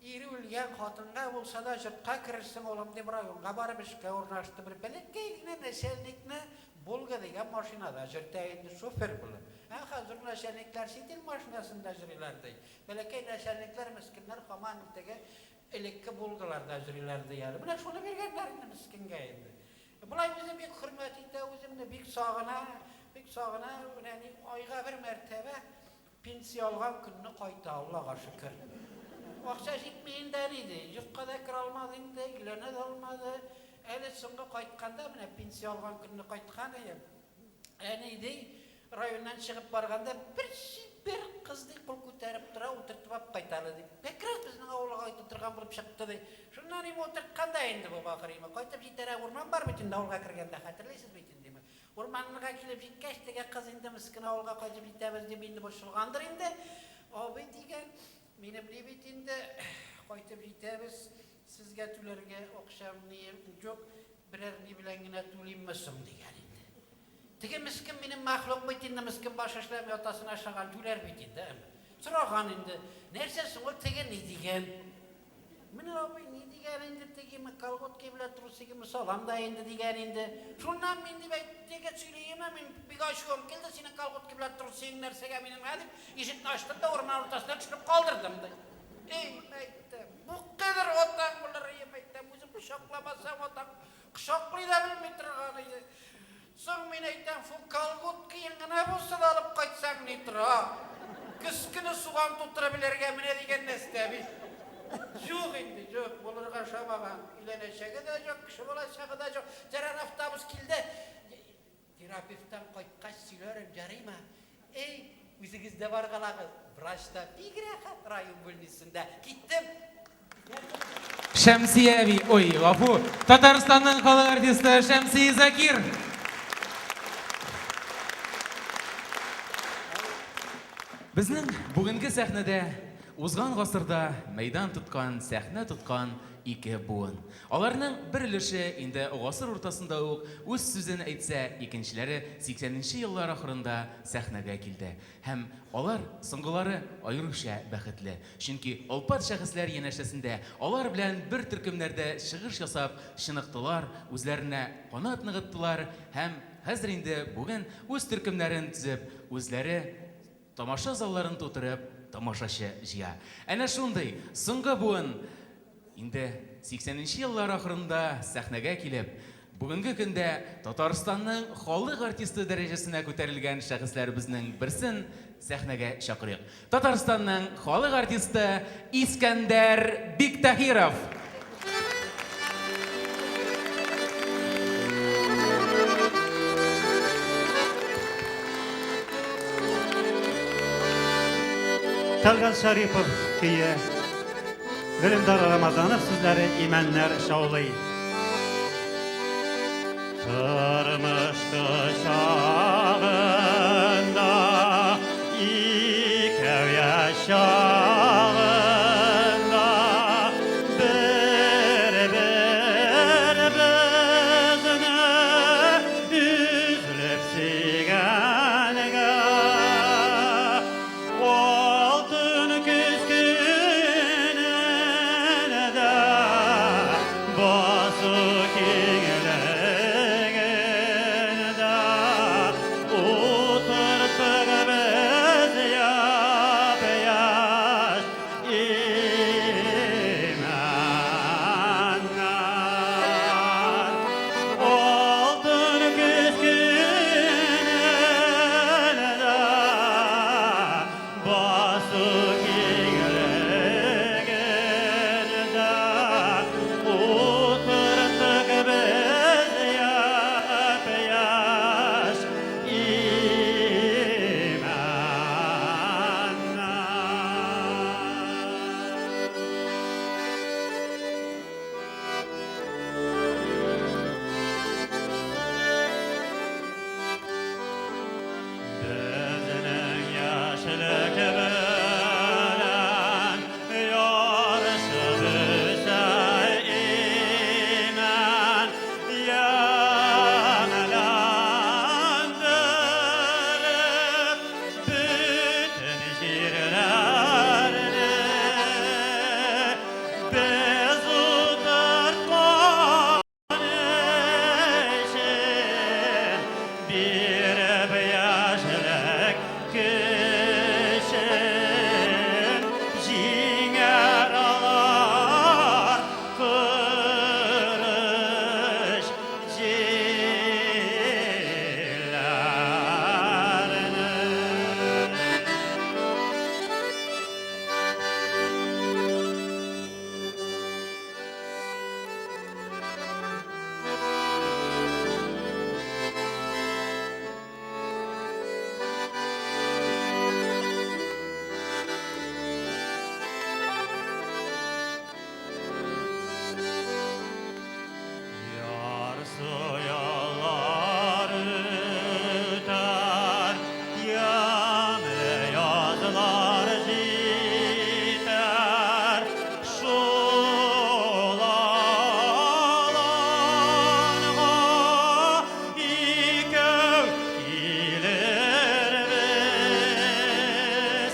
ире үлгән хатынга булса да җортка керерсең, улым, дип районга барып эшкә урнашты. Бер бәләкәй генә нәчәлникне Волга дигән машинада җөртә инде, шофер булып. Ә хәзер нәчәлникләр чит ил машинасында җөриләр, ди. Бәләкәй нәчәлникләр, мескеннәр һаман теге Элекке Волгаларда йөриләр ди әле. Менә шуны биргәннәр инде мескенгә инде. Болай үзе бик хөрмәт итә үземне, бик сагына, бик сагына. Менә ни айга бер мәртәбә пенсия алган көнне кайта, Аллага шөкер. Акча җитми инде әни ди. Йортка да керә алмады инде, өйләнә дә алмады. Әле соңгы кайтканда, менә пенсия алган көнне кайткан иде. Әни ди, районнан чыгып барганда бер чибәр кыз ди кул күтәреп тора, утыртып алып кайт әле ди. Как раз безнең авылга кайтып торган булып чыкты ди. Шуннан име утырткан да инде бу бакыр име. Кайтып җитәрәк урман бар бит инде авылга кергәндә, хәтерлисез бит инде име. Урманга килеп җиткәч, теге кыз инде мескен авылга кайтып җитәбез дип инде борчылгандыр инде. Абый дигән, минем ни бит инде, кайтып җитәбез, сезгә түләргә акчам нием юк, берәр ни белән генә түлимме соң дигән инде. Теге мескен минем мәхлук бит инде, мескен баш эшләми, атасына ошаган җүләр бит инде, әмма. Сораган инде, нәрсә соң ул теге ни дигән? Менә абый, ни дигән инде тегеме, колготки белән трусигымы салам да инде дигән инде. Шуннан мин дип әйт, теге сөйлиеме, мин бик ачуым килде, синең колготки белән трусигың нәрсәгә минем, ә дип, ишекне ачтым да урман уртасына төшереп калдырдым, ди. Эй, мәйтәм, бу кадәр атаң булыр, мәйтәм, үзем кочакламасам, атаң кочаклый да белми торган иде. Соң, мин әйтәм, шул колготкиең генә булса да алып кайтсаң ни тора? Көз көне суган тутырып эләргә менә дигән нәстә бит. Юк инде, юк, булырга ошамаган. Өйләнәчәге дә юк, кеше булачагы да юк. Ярар, автобус килде. Терапевттан кайткач сөйләрем, ярыймы? Эй, үзегез дә баргалагыз. Врач та бик рәхәт район бүлнисендә. Киттем. Шәмсия әби, ой, гафу, Татарстанның халык артисты Шәмси Закир. Безнең бүгенге сәхнәдә узган гасырда мәйдан тоткан, сәхнә тоткан ике буын. Аларның бер өлеше инде гасыр уртасында ук үз сүзен әйтсә, икенчеләре 80 нче еллар ахырында сәхнәгә килде. Һәм алар, соңгылары, аеруча бәхетле. Чөнки олпат шәхесләр янәшәсендә, алар белән бер төркемнәрдә чыгыш ясап чыныктылар, үзләренә канат ныгыттылар һәм хәзер инде бүген үз төркемнәрен төзеп, үзләре тамаша залларын тутырып тамашачы җыя. Әнә шундый соңгы буын Инде 80 нче еллар ахырында сәхнәгә килеп, бүгенге көндә Татарстанның халык артисты дәрәҗәсенә күтәрелгән шәхесләребезнең берсен сәхнәгә чакырыйк. Татарстанның халык артисты Искәндәр Биктаһиров! Тәлгать Шәрипов көе. Гөлемдар Рамазанов сүзләре Имәннәр шаулый. Тормыш кочагында икәү яшь чагында бер-беребезне өзелеп сөйгәнгә Алтын көз көнендә басу киңлегендә утырттык без япь-яшь имәннәр. Алтын көз көнендә басу киңлегендә утырттык без япь-яшь Безнең яшьлек белән ярышып үсә имән, ямьләндереп бөтен җирләрне. Без утырткан өчен биреп яшьлек көчен җиңәр алар корыч җилләрне. Ярсу яллар үтәр, ямьле язлар җитәр. Шул аланга икәү килербез.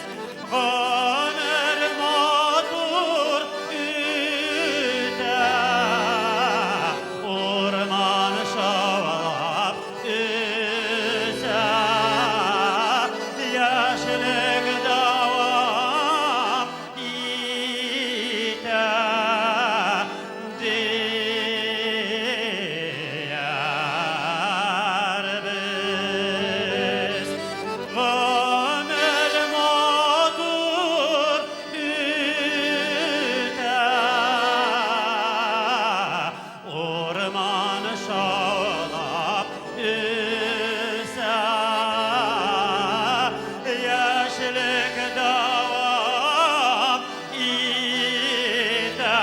Гомер матур үтә, урман шаулап үсә. Яшьлек дәвам итә диярбез. Гомер матур үтә, урман шаулап үсә. Яшьлек дәвам итә.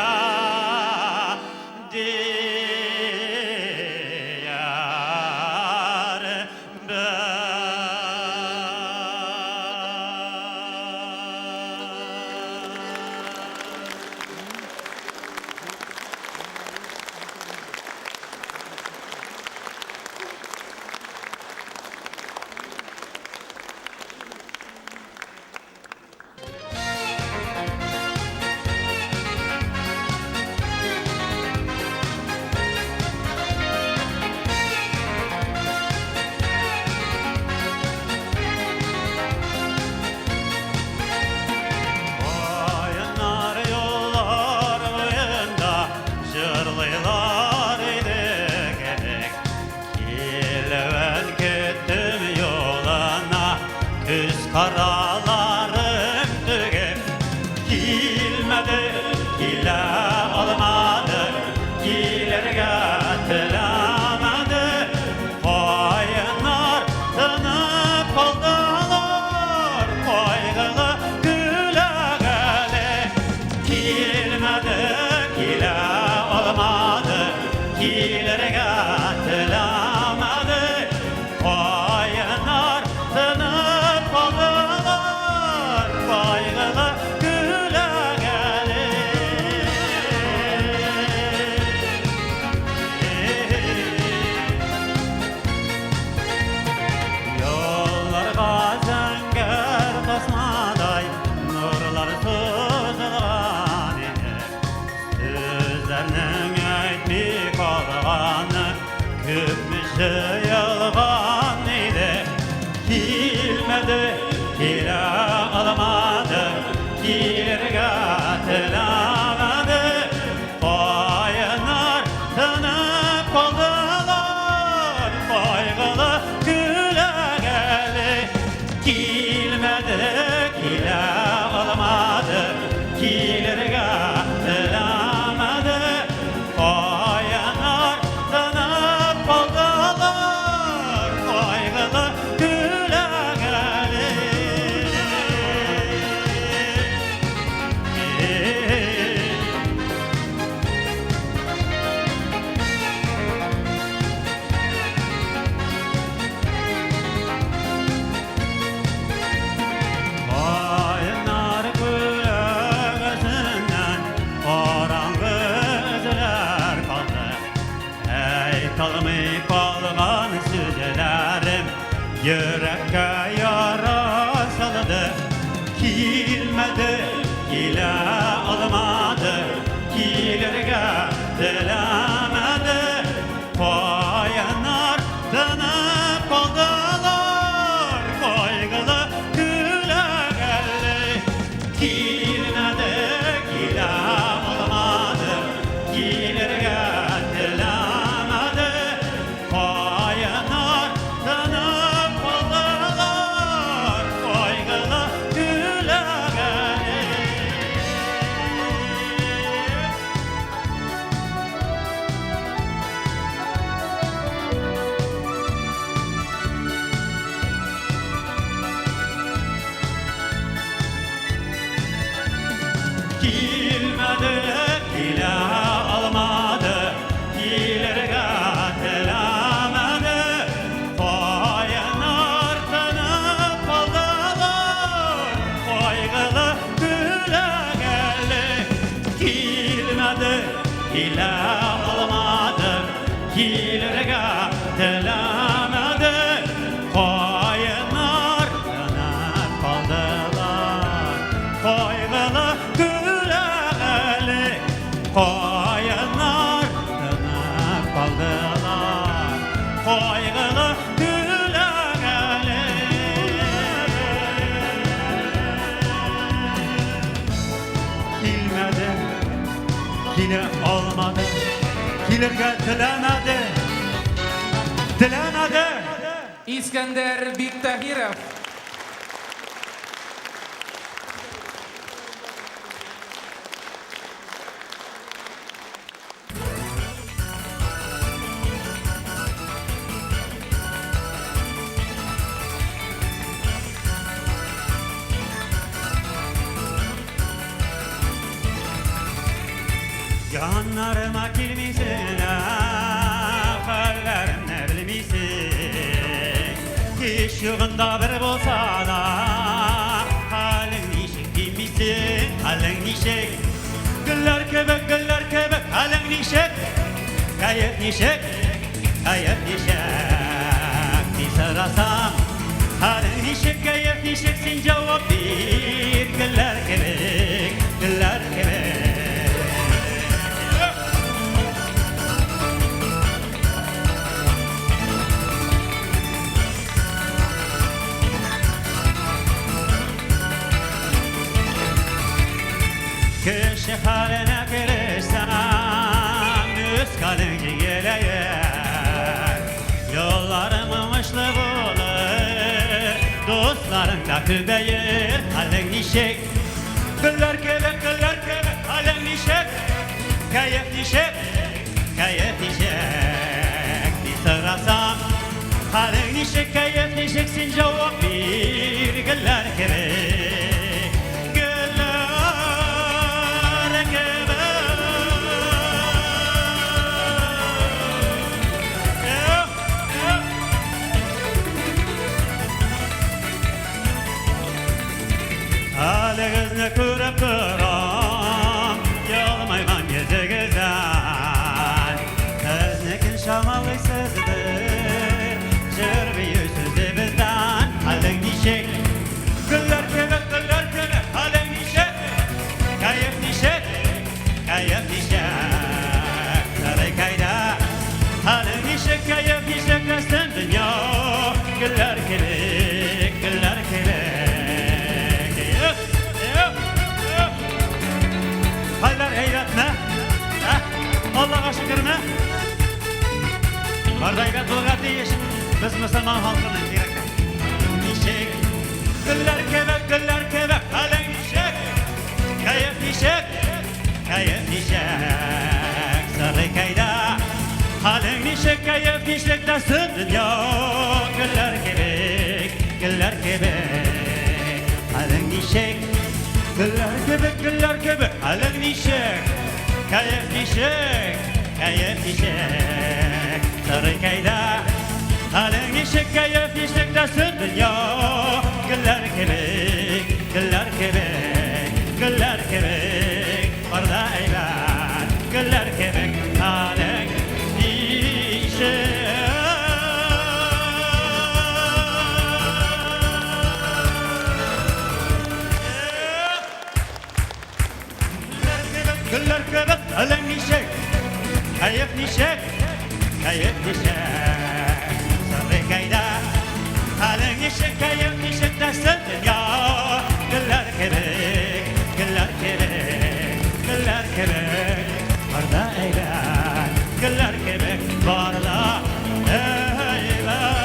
Караларым түгеп. Килмәде, килә алмады, килергә теләмәде. Каеннар тынып калдылар, кайгылы күләгәле. Килмәде, килә алмады, килергә теләмәде. Каеннар тынып калдылар, кайгылы күләгәле. Юлларга зәңгәр тасмадай нурлар сузылган иде. Сүзләрнең әйтми калганы күпме җыелган иде. Килмәде, килә алмады, килергә теләмәде. Каеннар тынып калдылар, кайгылы күләгәле. Килмәде, килә алмады, килергә теләмәде. Каеннар тынып калдылар, кайгылы күләгәле. Каеннар күләгәсеннән караңгы эзләр калды. Әйталмый калган сүзләрем йөрәккә яра салды. Килмәде, килә алмады, килергә теләмәде. Каеннар тынып калдылар, кайгылы күләгәле. Килмәде, килә алмады, килергә теләмәде. Каеннар тынып калдылар, кайгылы күләгәле. Килмәде, килә алмады, килергә теләмәде. Каеннар тынып калдылар, кайгылы күләгәле. Килмәде, килә алмады, килергә теләмәде. Каеннар тынып калдылар, кайгылы күләгәле. Каеннар тынып калдылар, кайгылы күләгәле. Килмәде, килә алмады, килергә теләмәде, теләмәде. Искәндәр Биктаһиров. Yanlarıma kilmisin, hallerimni bilmeysin. Hiç yoğunda bir bolsa da halin nişik bilmeysin, halin nişik. Güller kebek, güller kebek, halin nişik. Kayıp nişik, kayıp nişik. Bir sorasam, halin nişik, kayıp nişik, sen cevap bir. Güller kebek, güller kebek. Кеше хәленә керешсәм, үз хәлең җиңеләер. Юлларың уңышлы булыр, дусларың да түбәер, хәлең ничек? Гөлләр кебек, гөлләр кебек, хәлең ничек? Кәеф ничек? Кәеф ничек? Дип сорасам, хәлең ничек, кәеф ничек, син җавап бир, гөлләр кебек. Гөлләр кебек. Хәлегезне күреп торам, елмайган йөзегездән. Сезнекен чамалыйсыздыр, җыр бию сүзе бездән. Хәлең ничек? Гөлләр кебек, гөлләр кебек, хәлең ничек? Кәеф ничек? Кәеф ничек? Сарыкайда хәлең ничек, кәеф ничек, нәрсән дөнья? Гөлләр кебек, гөлләр кебек. Эх, эх, эх. Хәлләр әйбәтме? Ә? Аллага шөкерме? Бар да әйбәт булырга тиеш. Без мөселман халкының кирәк. Ничек? Гөлләр кебек, гөлләр кебек, хәлең ничек? Кәеф ничек? Кәеф ничек? Сарыкайда хәлең ничек, кәеф ничек, нәрсә дөнья? Гөлләр кебек, гөлләр кебек. Хәлең ничек? Гөлләр кебек, гөлләр кебек, хәлең ничек? Кәеф ничек? Кәеф ничек? Сарыкайда хәлең ничек, кәеф ничек, нәрсә дөнья? Гөлләр кебек, гөлләр кебек, гөлләр кебек, бар да әйбәт, гөлләр кебек, хәлең ничек? Гөлләр кебек, хәлең ничек? Кәеф ничек? Кәеф ничек? Сарыкайда хәлең ничек, кәеф ничек, нәрсә дөнья? Гөлләр кебек, гөлләр кебек, гөлләр кебек, бар да әйбәт, гөлләр кебек, бар да әйбәт.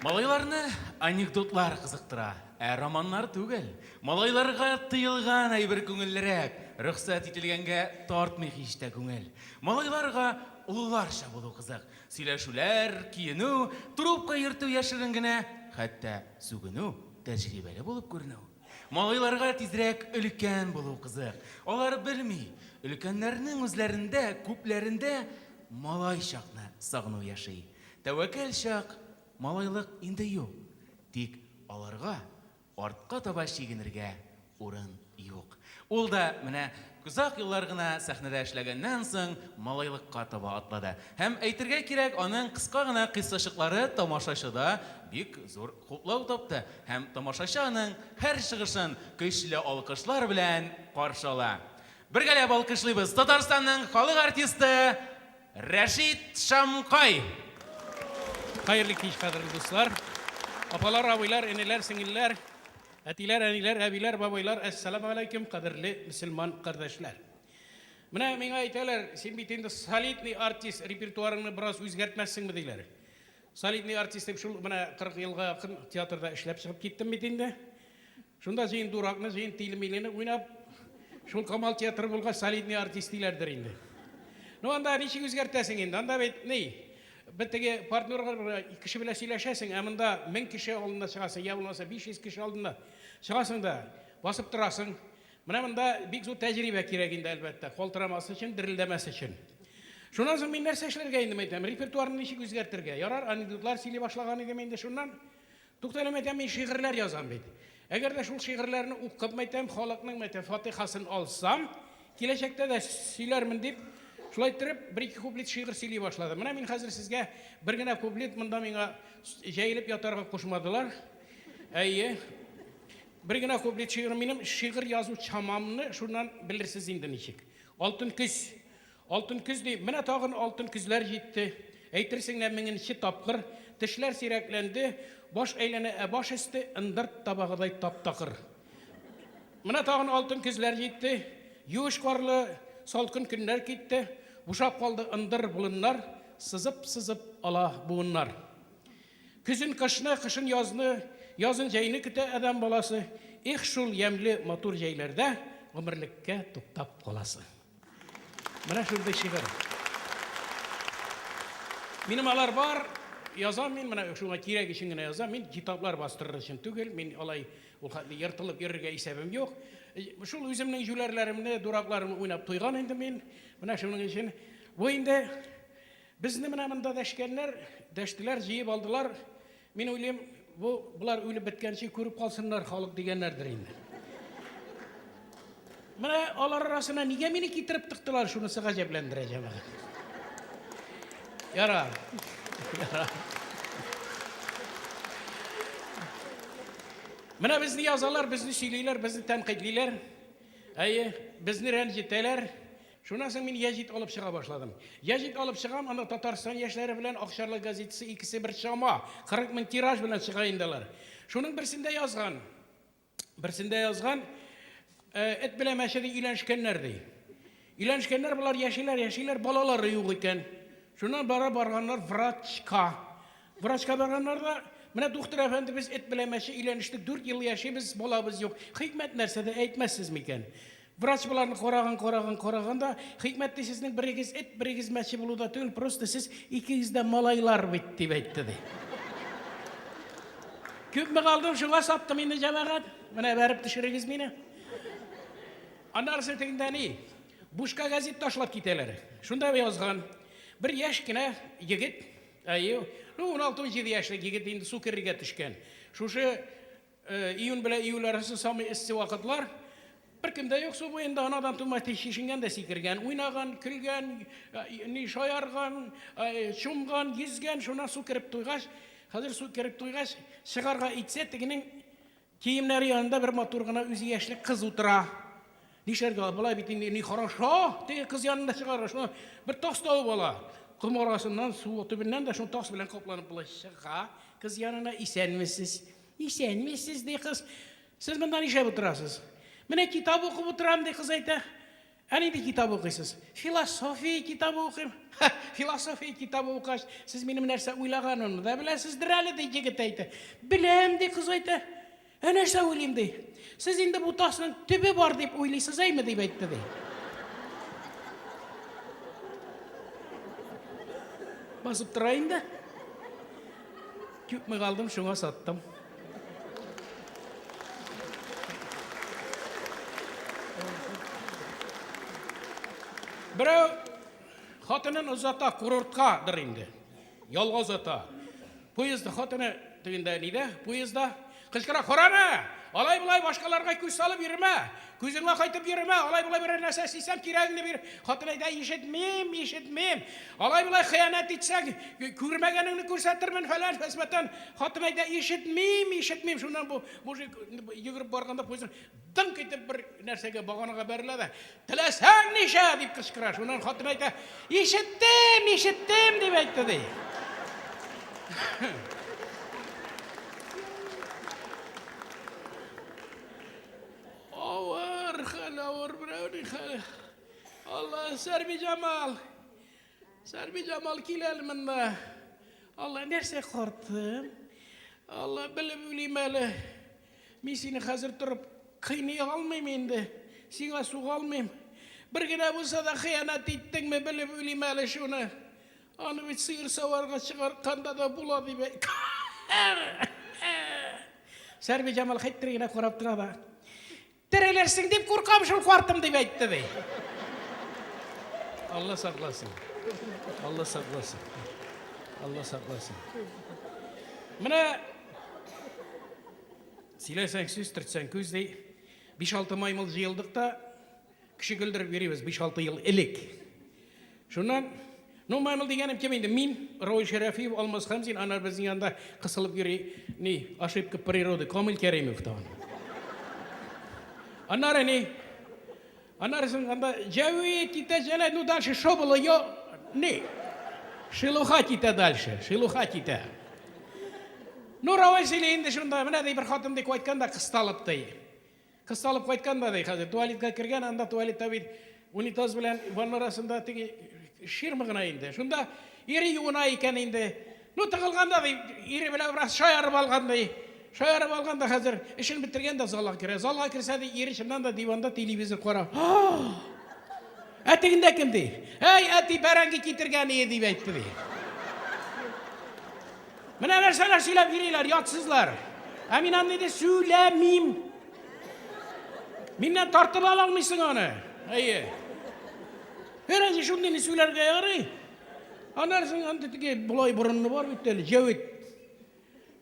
Малайларны анекдотлар кызыктыра, ә романнар түгел. Малайларга тыелган әйбер күңеллерәк, рөхсәт ителгәнгә тартмый һич тә күңел. Малайларга олыларча булу кызык. Сөйләшүләр, киенү, трубка йөртү яшерен генә, хәтта сүгенү, тәҗрибәле булып күренү. Малайларга тизрәк өлкән булу кызык. Алар белми, өлкәннәрнең үзләрендә, күпләрендә малай чакны сагыну яши. Тәвәккәл чак, малайлык инде юк. Тик аларга артка таба чигенергә урын юк. Ул да менә озак еллар гына сәхнәдә эшләгәннән соң малайлыкка таба атлады. Һәм әйтергә кирәк, аның кыска гына кыйссачыклары тамашачыда бик зур хуплау тапты. Һәм тамашачы аның һәр чыгышын көчле алкышлар белән каршы ала. Бергәләп алкышлыйбыз Татарстанның халык артисты Рәшит Шамкай! Хәерле кич, кадерле дуслар! Апалар, абыйлар, энеләр, сеңелләр, әтиләр, әниләр, әбиләр, бабайлар, әссәламү алейкум, кадерле мөселман кардәшләр! Менә миңа әйтәләр, син бит инде солидный артист, репертуарыңны бераз үзгәртмәссеңме, диләр. Солидный артист дип шул менә 40 елга якын театрда эшләп чыгып киттем бит инде. Шунда җыен дуракны, җыен тиле-милене уйнап, шул Камал театры булгач, солидный артист диләрдер инде. Ну, анда ничек үзгәртәсең инде? Анда бит ни, бит теге партнерлар кеше белән сөйләшәсең, ә монда 1000 кеше алдында чыгасың, я булмаса 500 кеше алдында чыгасың да, басып торасың. Менә монда бик зур тәҗрибә кирәк инде, әлбәттә, калтырамас өчен, дерелдәмәс өчен. Шуннан соң мин нәрсә эшләргә инде, мәйтәм, репертуарны ничек үзгәртергә? Ярар, анекдотлар сөйли башлаган идем инде шуннан. Туктале, мәйтәм, мин шигырьләр язам бит. Әгәр дә шул шигырьләрне укып, мәйтәм, халыкның, мәйтәм, фатихасын алсам, киләчәктә дә сөйләрмен дип, шулай иттереп, бер-ике куплет шигырь сөйли башладым. Менә мин хәзер сезгә бер генә куплет, монда миңа җәелеп ятарга кушмадылар. Әйе. Бер генә куплет шигырь, минем шигырь язу чамамны шуннан белерсез инде ничек. Алтын көз. Алтын көз ди, менә тагын алтын көзләр җитте. Әйтерсең лә меңенче тапкыр. Тешләр сирәкләнде, баш әйләнә, ә баш өсте ындыр табагыдай тап-такыр. Менә тагын алтын көзләр җитте. Юеш карлы салкын көннәр китте. Бушап калды ындыр, болыннар, Сызып-сызып ала буыннар. Көзен кышны, кышын язны, Язын җәйне көтә адәм баласы. Эх, шул ямьле матур җәйләрдә Гомерлеккә туктап каласы. Менә шундый шигырь. Минем алар бар, язам мин, менә шуңа кирәк өчен генә язам. Мин китаплар бастырыр өчен түгел, мин алай ул хәтле ертылып йөрергә исәбем юк. Шул үземнең җүләрләремне, дуракларымны уйнап туйган инде мин. Менә шуның өчен бу инде безне менә монда дәшкәннәр, дәштеләр, җыеп алдылар. Мин уйлыйм, бу болар үлеп беткәнче күреп калсыннар халык дигәннәрдер инде. Менә алар арасына нигә мине китереп тыктылар, шунысы гаҗәпләндерә җәмәгать. Яра. Яра. Менә безне язалар, безне сөйлиләр, безне тәнкыйтьлиләр. Әйе, безне рәнҗетәләр. Шуннан соң мин гәҗит алып чыга башладым. Гәҗит алып чыгам, анда Татарстан яшьләре белән Акчарлак газетасы икесе бер чама, 40 мең тираж белән чыга инде алар. Шуның берсендә язган, берсендә язган, эт белән мәче ди өйләнешкәннәр ди. Өйләнешкәннәр болар яшиләр, яшиләр, балалары юк икән. Шуннан бара барганнар врачка. Врачка барганнар да, менә духтыр әфәнде, без эт белән мәче өйләнештек, 4 ел яшибез, балабыз юк. Хикмәт нәрсәдә әйтмәссез микән? Врач боларны караган, караган, караган да, хикмәт ди сезнең берегез эт, берегез мәче булуда түгел, просто сез икегез дә малайлар бит, дип әйтте ди. Күпме калдым, шуңа саттым инде, җәмәгать. Менә бәреп төшерегез мине. Аннары тегендә ни? Бушка газет ташлап китәләр. Шунда язган. Бер яшь кенә егет, әйе, ну 16-17 яшьлек егет инде су керергә төшкән. Шушы Июнь белән июль арасы самый эссе вакытлар. Беркем дә юк су буенда, анадан тума чишенгән дә сикергән, уйнаган, көлгән, ни шаярган, чумган, йөзгән, шуннан су кереп туйгач, хәзер су кереп туйгач, чыгарга итсә, тегенең киемнәре янында бер матур гына үзе яшьлек кыз утыра. Нишләргә, болай бит инде нехорошо, теге кыз янында чыгарга, шуны бер тас табып ала. Ком арасыннан, су төбеннән дә шуны тас белән капланып болай чыга. Кыз янына, исәнмесез. Исәнмесез, ди кыз. Сез монда нишләп утырасыз? Менә китап укып утырам, ди кыз әйтә. Ә нинди китап укыйсыз? Философия китабы укыйм. Ха, философия китабы укыгач, сез минем нәрсә уйлаганымны да беләсездер әле, ди егет әйтә. Беләм, ди кыз әйтә. Ә нәрсә уйлыйм, ди. Сез инде бу тасның төбе бар дип уйлыйсыз, әйме, дип әйтте, ди. Басып тора инде. Күпме калдым, шуңа саттым. Берәү хатынын озата курорткадыр инде. Ялга озата. Поездда хатыны тегендә нидә? Поездда кычкыра, "Карана! Алай-болай башкаларга күз салып йөрмә! Күзеңә кайтып йөрмә, алай-болай берәр нәрсә эшлисәң, кирәгеңне бир. Хатын әйтә, ишетмим, ишетмим. Алай-болай хыянәт итсәң, күрмәгәнеңне күрсәтермен, фәлән, фәсмәтән. Хатын әйтә, ишетмим, ишетмим. Шуннан бу мужик йөгереп барганда поезддан дыңк итеп бер нәрсәгә баганага бәрелә дә, теләсәң ничә, дип кычкыра. Шуннан хатын әйтә, ишеттем, ишеттем, дип әйтте, ди. Авыр хәл, авыр берәүнең хәле. Алла, Сәрбиҗамал. Сәрбиҗамал, кил әле монда. Алла, нәрсә картым? Алла, белеп үлим әле. Мин сине хәзер торып кыйный алмыйм инде. Сиңа суга алмыйм. Бер генә булса да хыянәт иттеңме, белеп үлим әле шуны. Аны бит сыер саварга чыгартканда да була дип Сәрбиҗамал хәттер генә карап тора да. Терелерсең дип куркам шул картым дип әйтте ди. Алла сакласын. Алла сакласын. Алла сакласын. Менә сөйләсәң сүз, төртсәң күз ди. 5-6 маймыл җыелдык та кеше көлдереп йөрибез 5-6 ел элек. Шуннан, ну, маймыл дигәнем кем инде? Мин, Рауль Шәрәфиев, Алмаз Хәмзин, аннары безнең янда кысылып йөри, ни, ошибка природы, Камил Кәримов тагын. Аннары ни? Аннары соң анда Җәвит китә, Җәләй, ну дальше шо было, йо, ни? Шелуха китә дальше, шелуха китә. Ну, Рауль сөйли инде шунда, менә ди бер хатын ди кайткан да кысталып ди. Кыз салып кайткан да, ди, хәзер туалетка кергән, анда туалетта бит унитаз белән ванна арасында теге Ширма гына инде. Шунда ире юына икән инде. Ну, тыгылган да, ди, ире белән бераз шаярып алган, ди. Шаярып алган да хәзер эшен бетергән дә залга керә. Залга керсә, ди, ире чыннан да диванда телевизор кара. Ә тегендә кем, ди? Әй, әти, бәрәңге китергән ие, дип әйтте, ди. Менә нәрсәләр сөйләп йөриләр, ятсызлар. Ә мин андыйны сөйләмим. Миннән тартып ала алмыйсың аны. Әйе. Бераз шундыйны сөйләргә ярый. Аннан соң анда теге болай борынны бар бит әле, Җәвит.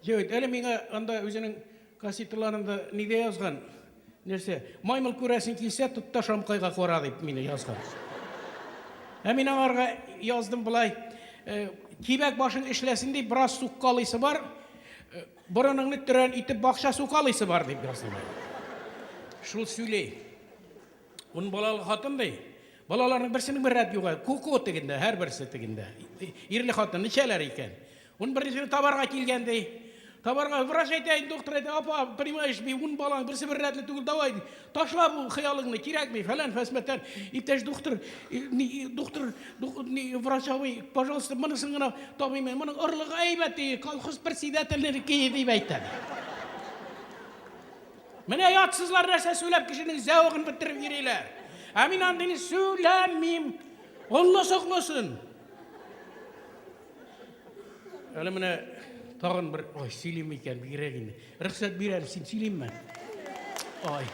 Җәвит, әле миңа анда үзенең кассеталарында нидә язган? Нәрсә? Маймыл күрәсең килсә, тот та шамкайга кара дип мине язган. Ә мин аңарга яздым болай, э, кибәк башың эшләсен дип бераз суккалыйсы бар, э, борыныңны төрән итеп бакча сукалыйсы бар дип яздым. Шул сөйли. Ун балалы хатын ди. Балаларның берсенең бер рәт югы. Куку тегендә, һәрберсе тегендә. Ирле хатын ничәләр икән? Ун беренчене табарга килгән ди. Табарга врач әйтә, инде доктор әйтә, апа, понимаешь, би ун балаң берсе бер рәтле түгел, давай, ташла бу хыялыңны, кирәкми, фәлән, фәсмәтән. Иптәш доктор, доктор, врач абый, пожалуйста, монысын гына табыйм, моның орлыгы әйбәт ди, колхоз председателенеке дип әйтә. Менә ятсызлар нәрсә сөйләп кешенең зәвыгын бетереп йөриләр. Ә мин андыйны сөйләмим. Алла сакласын. Әле менә тагын бер, ой, сөйлим икән, бигрәк инде. Рөхсәт бир әле, син сөйлимме? Ой.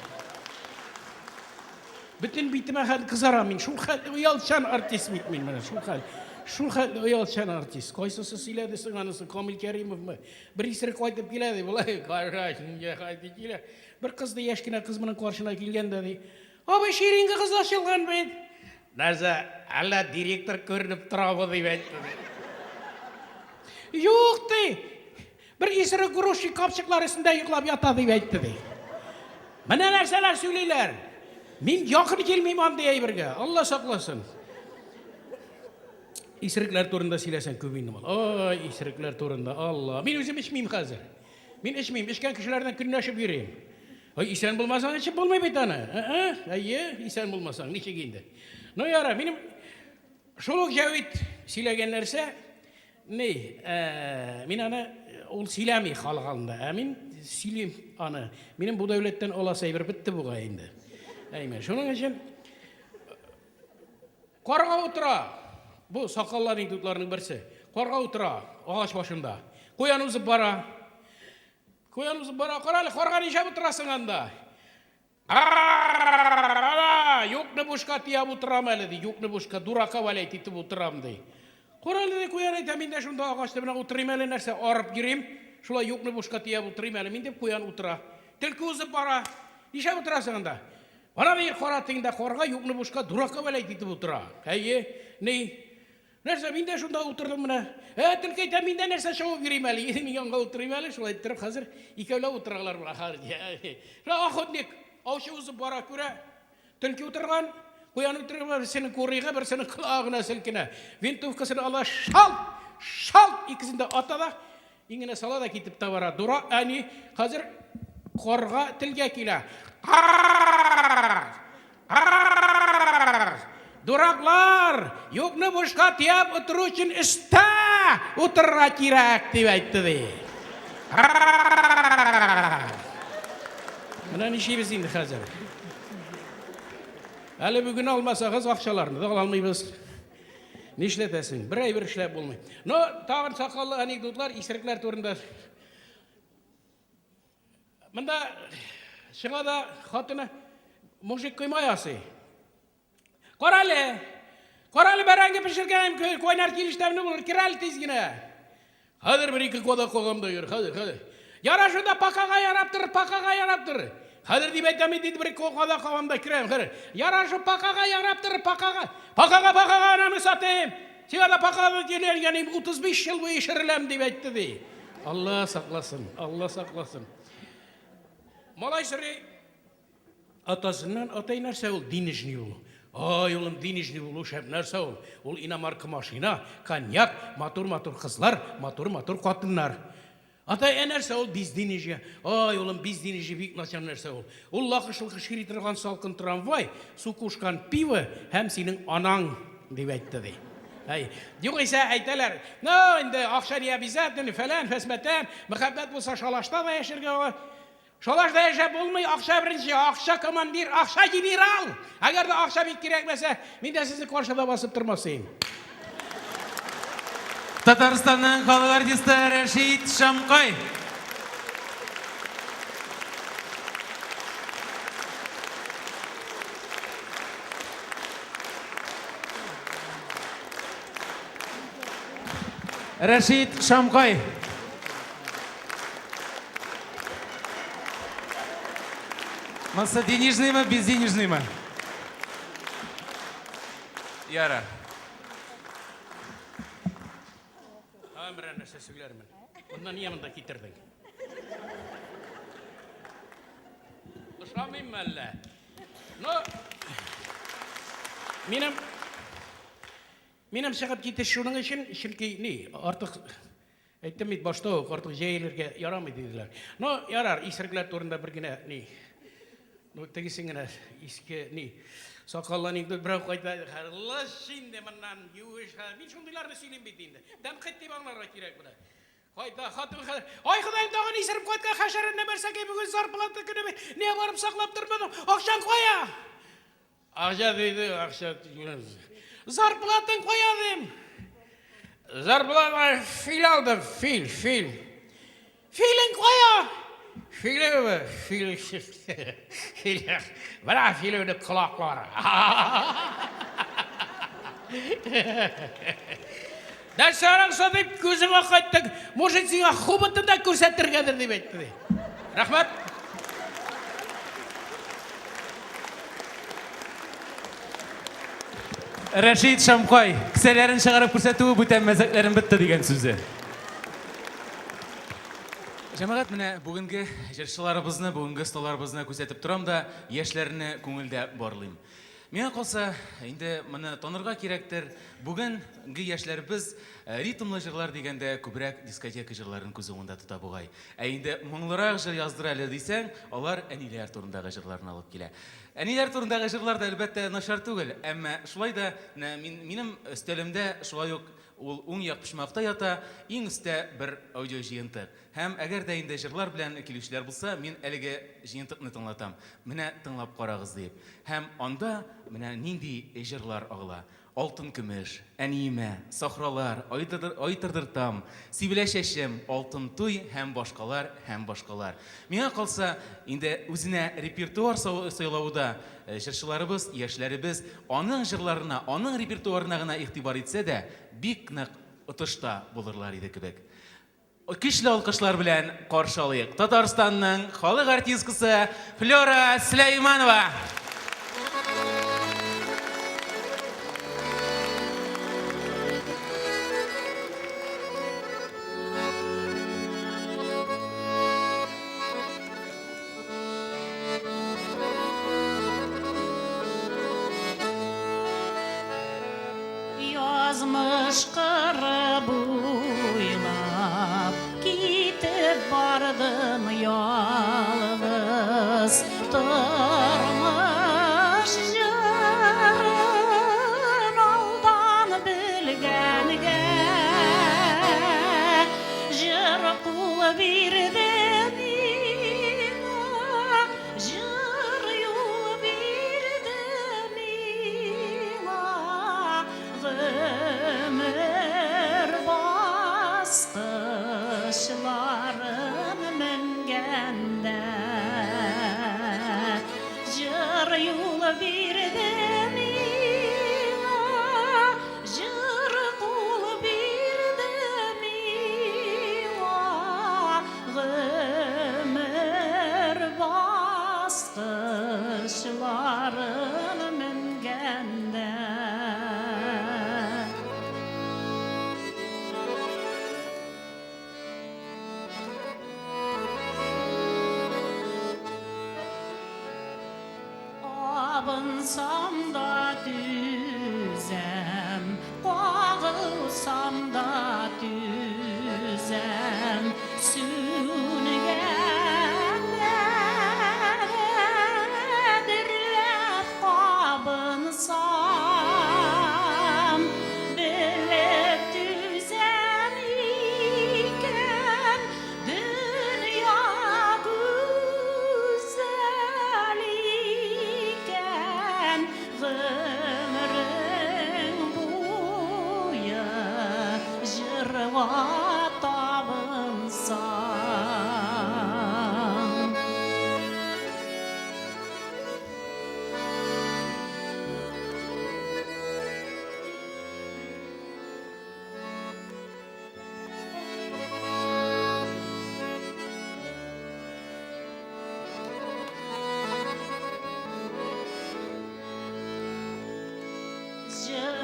Бөтен битемә хәл кызара мин. Шул хәл оялчан артист бит мин менә, шул хәл. Шул хәл оялчан артист. Кайсысы сөйләде соң анысы, Камил Кәримовмы? Бер исерек кайтып килә ди, болай кайтып килә. Бер кыз ди, яшь кенә кыз моның каршына килгән дә ди. Абый, ширинге кыз ачылган бит. Нәрсә, әллә директор күренеп торабы дип әйтте ди. Юк ди. Бер исерек грузчик капчыклар өстендә йоклап ята дип әйтте ди. Менә нәрсәләр сөйлиләр. Мин якын килмим андый әйбергә. Алла сакласын. Исерекләр турында сөйләсәң күп инде мал. Ой, исерекләр турында, Алла. Мин үзем эчмим хәзер. Мин эчмим, эчкән кешеләрдән көнләшеп йөрим. Ой, исән булмасаң эчеп булмый бит аны. Әйе, исән булмасаң, ничек инде. Ну яра, минем шул ук Җәвит сөйләгән нәрсә, ни, ә, мин аны ул сөйләми халык алдында, ә мин сөйлим аны. Минем бу дәүләттән аласы әйбер бетте бугай инде. Әйме, шуның өчен Карга утыра. Бу сакаллы анекдотларның берсе. Карга утыра агач башында. Куян узып бара. Куян узып бара. Кара әле, карга нишләп утырасың анда? Юкны бушка тияп утырам әле, ди. Юкны бушка дурака валять итеп утырам, ди. Кара әле, ди, куян әйтә, мин дә шунда агач төбенә утырыйм әле, нәрсә, арып йөрим. Шулай юкны бушка тияп утырыйм әле мин, дип куян утыра. Төлке узып бара. Нишләп утырасың анда? Ана бер кара тегендә карга юкны бушка дуракка вәләйт итеп утыра. Әйе, ни? Нәрсә, мин дә шунда утырдым менә. Ә, төлке әйтә, мин дә нәрсә чабып йөрим әле, мин янга утырыйм әле, шулай иттереп хәзер икәүләп утыралар болар хәзер. Шулай охотник, аучы узып бара, күрә, төлке утырган, куян утырган, берсенең курыгы, берсенең колагына селкенә. Винтовкасын ала, шалт, шалт, икесен дә ата да, Иңенә сала да китеп тә бара. Дура әни хәзер карга телгә килә. Дураклар, юкны бушка тияп утыру өчен өстә утырырга кирәк, дип әйтте ди. Менә нишлибез инде хәзер? Әле бүген алмасагыз, акчаларны да ала алмыйбыз. Нишләтәсең? Бер әйбер эшләп булмый. Но тагын сакаллы анекдотлар, исерекләр турында. Монда чыга да хатыны мужик койма ясый. Карале! Карале, бәрәңге пешергән, кайнар килеш тәмле булыр, кер әле тиз генә. Хәзер бер-ике кода кагам да йөр, хәзер, хәзер. Яра шунда пакага ярап тор, пакага ярап тор. Хәзер дип әйтәм инде, бер кода кагам да керәм, хәзер. Яра шу пакага ярап тор, пакага. Пакага, пакага ананы сатыйм. Сиңа да пакага килгән, 35 ел буе шереләм дип әйтте ди. Алла сакласын, Алла сакласын. Малай сорый, Атасыннан, атай нәрсә ул денежный булу? Ай, улым, денежный булу шәп нәрсә ул. Ул иномарка машина, коньяк, матур-матур кызлар, матур-матур хатыннар. Атай, ә нәрсә ул безденежье? Ай, улым, безденежье бик начар нәрсә ул. Ул лакыш-лыкыш йөри торган салкын трамвай, су кушкан пиво һәм синең анаң, дип әйтте ди. Әй, югыйсә әйтәләр, ну, инде акча не обязательно, фәлән, фәсмәтән, мәхәббәт булса шалашта да яшәргә була. Шалашта яшәп булмый, акча беренче, акча командир, акча генерал. Әгәр дә акча бик кирәкмәсә, мин дә сезнең каршыда басып тормас идем. Татарстанның халык артисты Рәшит Шамкай. Рәшит Шамкай. Монысы денежныймы, безденежныймы? Ярар. Тагын берәр нәрсә сөйләрмен. Монда нигә монда китердең? Ошамыйммы әллә? Ну, минем минем чыгып китеш шуның өчен, чөнки ни, артык әйттем бит башта ук, артык җәелергә ярамый диделәр. Ну, ярар, исерекләр турында бер генә ни. Ну, тегесен генә иске ни. Сакаллы анекдот берәү кайта, лыш инде моннан юеш. Мин шундыйларны сөйлим бит инде. Тәнкыйть дип аңларга кирәк моны. Кайта, хатын хәзер. Ай, Ходаем, тагын исереп кайткан хәшәрәт нәмәрсәкәй бүген зарплата көне бит. Нигә барып саклап тормадың? Акчаң кая? Акча диде, акча. Зарплатаң кая дим? Зарплата фил алдым, фил, фил. Филең кая? Филеме? Фил, фил. Менә филеңнең колаклары. Нәрсә соң дип күзеңә кайттың. Может, сиңа хоботын да күрсәтергәдер дип әйтте. Рәхмәт. Рәшит Шамкай, кесәләрен чыгарып күрсәтүе бүтән мәзәкләрем бетте дигән сүзе. Җәмәгать, менә бүгенге җырчыларыбызны, бүгенге осталарыбызны күзәтеп торам да, яшьләрне күңелдә барлыйм. Миңа калса, инде моны танырга кирәктер. Бүгенге яшьләребез э, ритмлы җырлар дигәндә күбрәк дискотека җырларын күз уңында тота бугай. Ә инде моңлырак җыр яздыр әле дисәң, алар әниләр турындагы җырларны алып килә. Әниләр турындагы җырлар да әлбәттә начар түгел, әмма шулай да менә мин, минем өстәлемдә шулай ук ул уң як почмакта ята, иң өстә бер аудиоҗыентык. Һәм әгәр дә инде җырлар белән килүчеләр булса, мин әлеге җыентыкны тыңлатам. Менә тыңлап карагыз диеп. Һәм анда менә нинди җырлар агыла. Алтын көмеш, Әниемә, Сахралар, Ай тырдыртам, Сибелә чәчем, Алтын туй һәм башкалар, һәм башкалар. Миңа калса, инде үзенә репертуар сайлауда җырчыларыбыз, яшьләребез аның җырларына, аның репертуарына гына игътибар итсә дә, бик нык отышта булырлар иде кебек. Көчле алкышлар белән каршы алыйк Татарстанның халык артисткасы Флера Сөләйманова. Язмыш кыры буйлап китеп бардым ялгыз. Тормыш җырын алдан белгәнгә җыр кул бирде миңа, җыр юл бирде миңа. Гомер баскычларын менгәндә Җыр юлы бирде миңа, Җыр кул бирде миңа. Гомер баскычларын менгәндә. Абынсам да түзәм, кагылсам да түзәм, сүнгәндә дөрләп кабынсам, белмәм.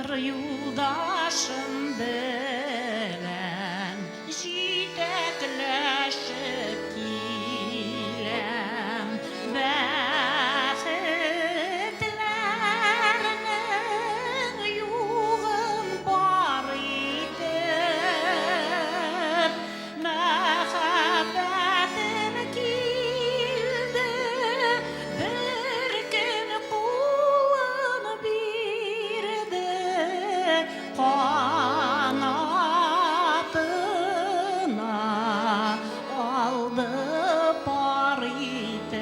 Җыр юлдашым белән җитәкләшеп киләм. Бәхетләрнең югын бар итеп, Мәхәббәтем килде, бер көн кулын бирде, канатына алды пар итеп.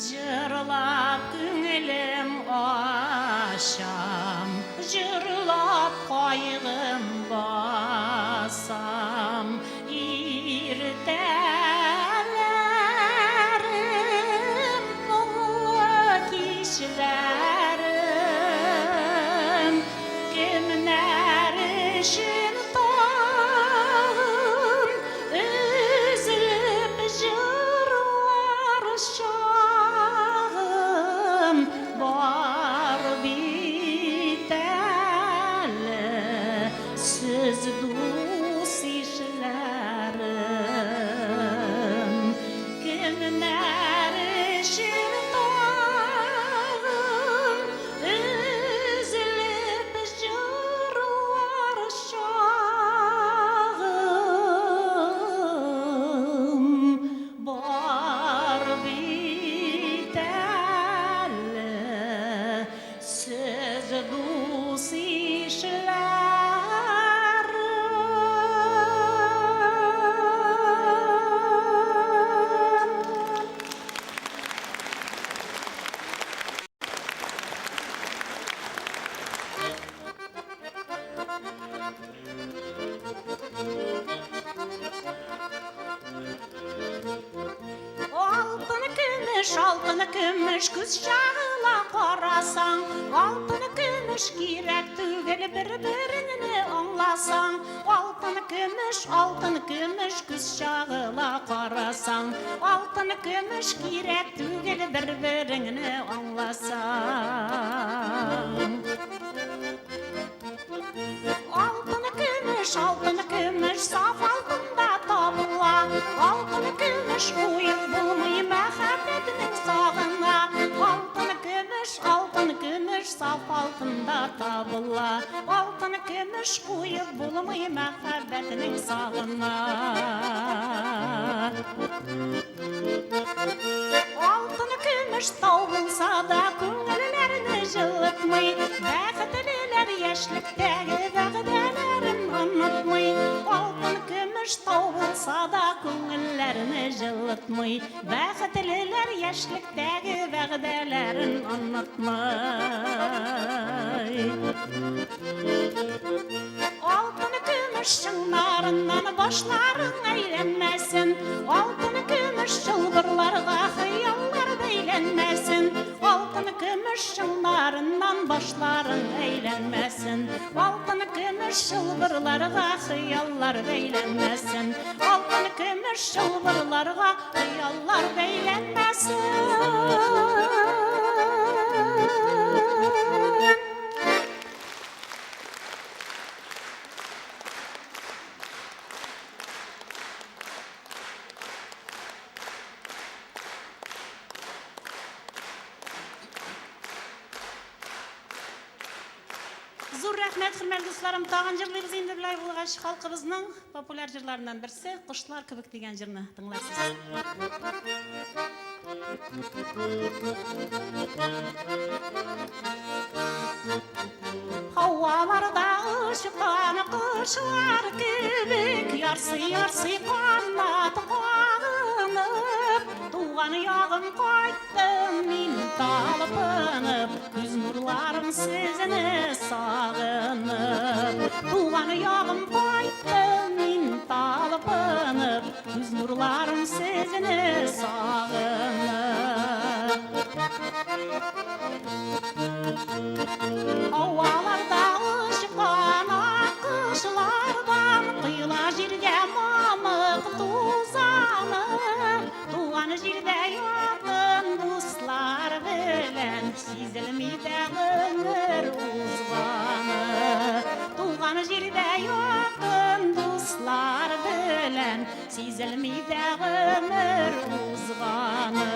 Җырлап күңелем ачам, җырлап кайгым басам. Иртәләрем моңлы кичләрем, кемнәр өчен тагын өзелеп җырлар чагым бар бит әле сез дус ишләрем. Кемнәр өчен тагын өзелеп җырлар чагым бар бит әле сез дус ишләрем. Алтын көмеш, алтын көмеш, күз чагыла карасаң, алтын көмеш кирәк түгел бер-береңне аңласаң. Алтын көмеш, алтын көмеш, күз чагыла карасаң, алтын көмеш кирәк түгел бер-береңне аңласаң. Алтын көмеш, алтын көмеш, саф алтында табыла. Алтын көмеш куеп булмый мәхәббәтнең сагына. Алтын көмеш, алтын көмеш, саф алтында табыла. Алтын көмеш куеп булмый мәхәббәтнең сагына. Алтын көмеш тау булса да күңелләрне җылытмый. Бәхетлеләр яшьлектәге вәгъдәләрен онытмый. Алтын көмеш тау булса да күңелләрне җылытмый. Бәхетлеләр яшьлектәге вәгъдәләрен онытмый. Алтын көмеш чыңнарыннан башларың әйләнмәсен. Алтын көмеш чылбырларга хыяллар бәйләнмәсен. Алтын көмеш чыңнарыннан башларың әйләнмәсен. Алтын көмеш чылбырларга хыяллар бәйләнмәсен. Алтын көмеш чылбырларга хыяллар бәйләнмәсен. Зур рәхмәт, хөрмәтле дусларым. Тагын җырлыйбыз инде болай булгач, халкыбызның популяр җырларыннан берсе Кошлар кебек дигән җырны тыңларсыз. Һаваларда очкан кошлар кебек, ярсый-ярсый канат кагынып, туган ягым кайттым мин талпынып, күз нурларым сезне сагынып. Туган ягым кайттым мин талпынып, күз нурларым сезне сагынып. Сизелми дә гомер узганы.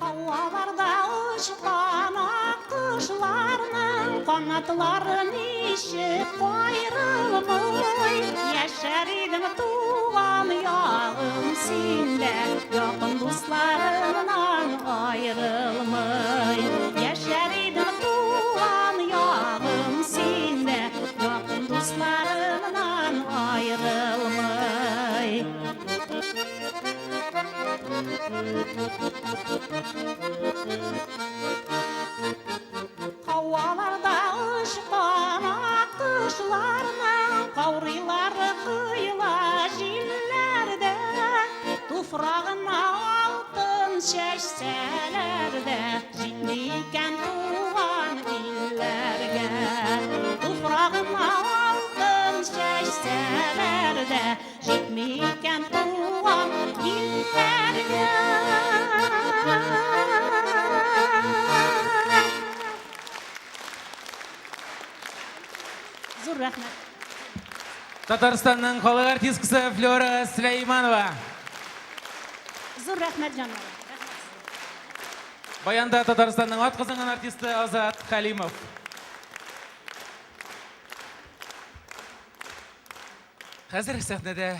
Һаваларда очкан аккошларның канатлары ничек каерылмый. Яшәр идем туган ягым синдә, якын дусларымнан аерылмый. Яшәр идем туган ягым синдә, якын дусларымнан аерылмый. Һаваларда очкан аккошларның каурыйлары коела җилләрдә. Туфрагына алтын чәчсәләр дә, җитми икән туган илләргә. Туфрагына алтын чәчсәләр дә, җитми икән туган илләргә. Зур рәхмәт. Татарстанның халык артисткасы Флера Сөләйманова. Зур рәхмәт, җаннарым. Баянда Татарстанның атказанган артисты Азат Хәлимов. Хәзер сәхнәдә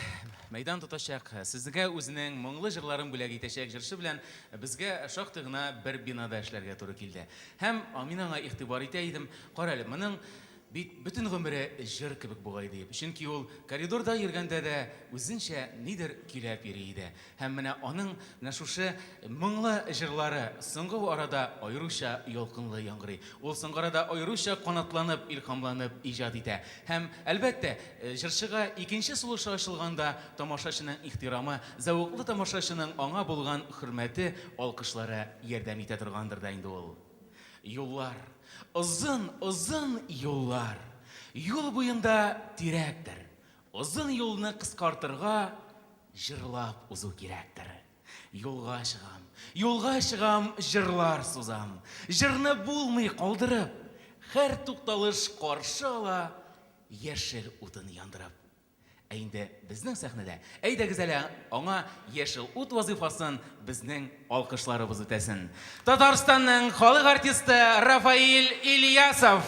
мәйдан тотачак, сезгә үзенең моңлы җырларын бүләк итәчәк җырчы белән безгә шактый гына бер бинада эшләргә туры килде. Һәм мин аңа игътибар итә идем, кара әле, моның бит бөтен гомере җыр кебек бугай диеп. Чөнки ул коридорда йөргәндә дә үзенчә нидер көйләп йөри иде. Һәм менә аның менә шушы моңлы җырлары соңгы арада аеруча ялкынлы яңгырый. Ул соңгы арада аеруча канатланып, илһамланып иҗат итә. Һәм, әлбәттә, җырчыга икенче сулышы ачылганда тамашачының ихтирамы, зәвыклы тамашачының аңа булган хөрмәте, алкышлары ярдәм итә торгандыр да инде ул. Юллар. Озын, озын юллар. Юл буенда тирәктер. Озын юлны кыскартырга җырлап узу кирәктер. Юлга чыгам, юлга чыгам, җырлар сузам. Җырны булмый калдырып, һәр тукталыш каршы ала яшел утын яндырып. Ә инде безнең сәхнәдә, әйдәгез әле аңа яшел ут вазыйфасын безнең алкышларыбыз үтәсен. Татарстанның халык артисты Рафаэль Ильясов.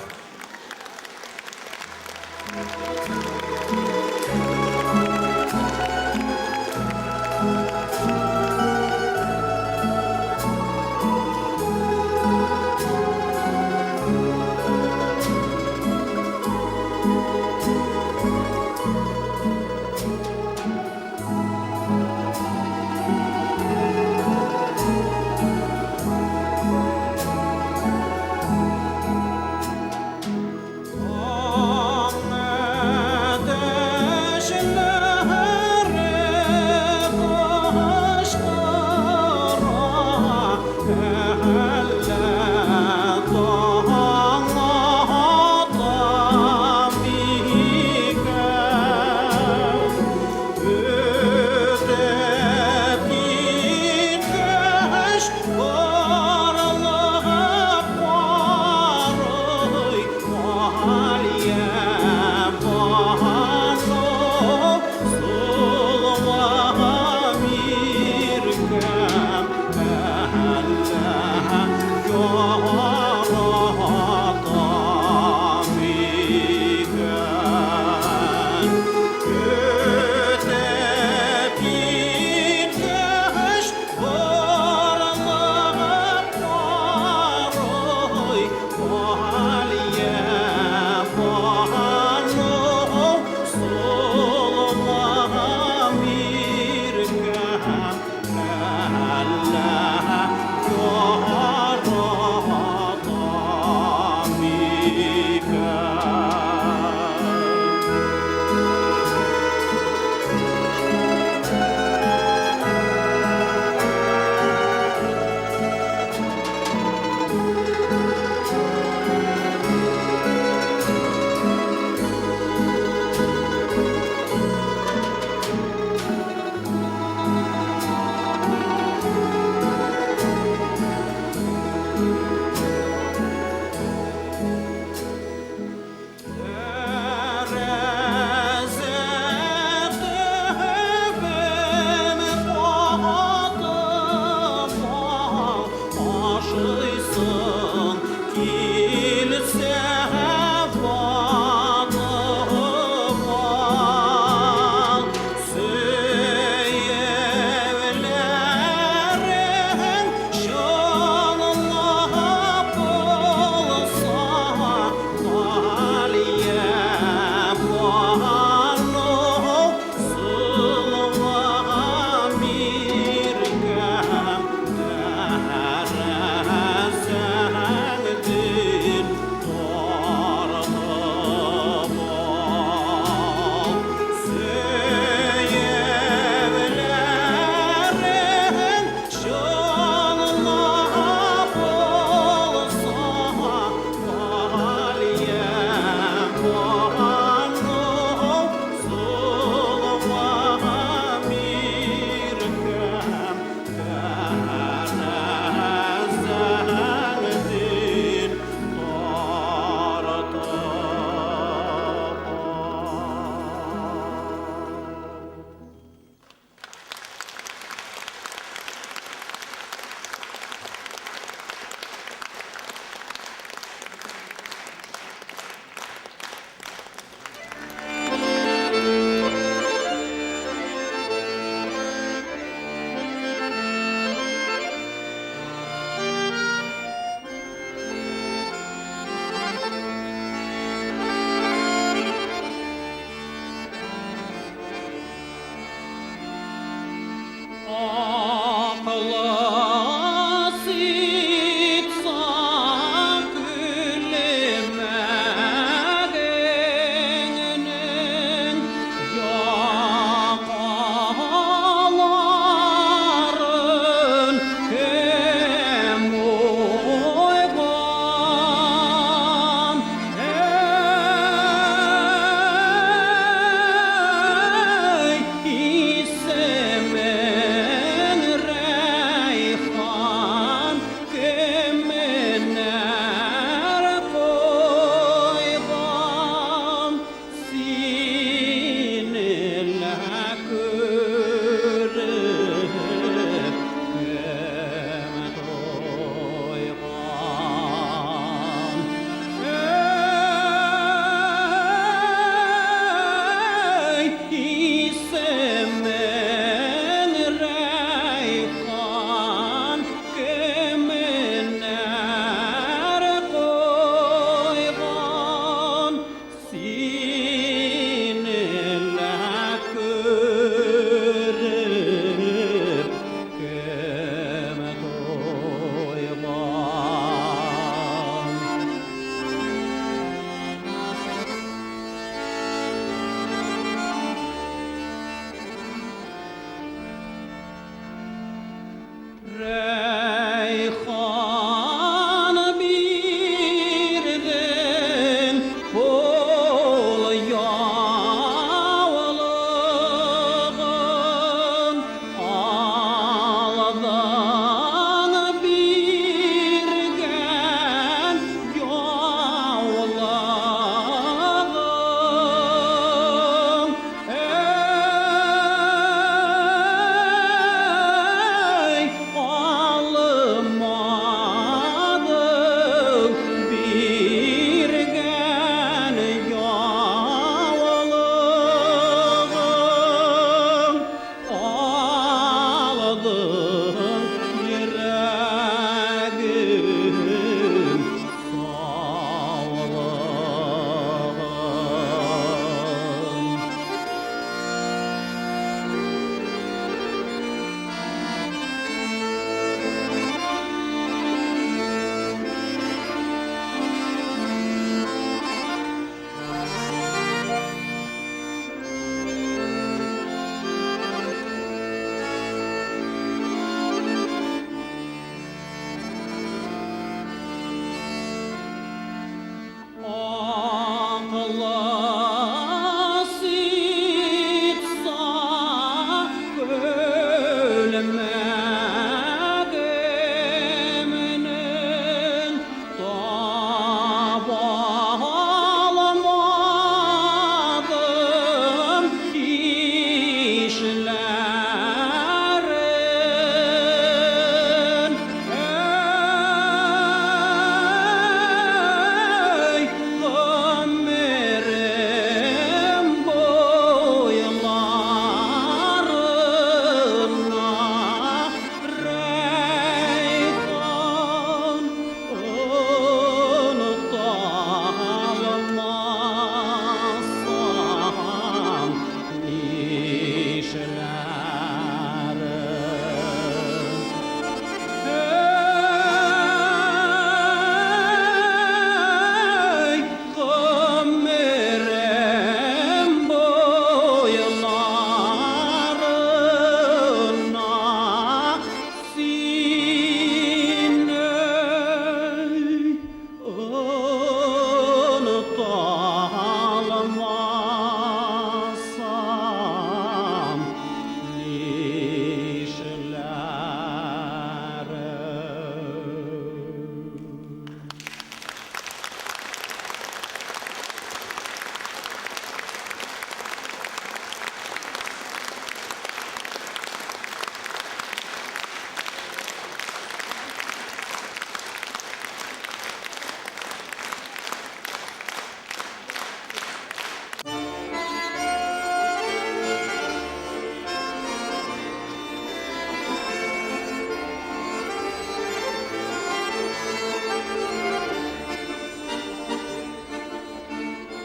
Mirgem.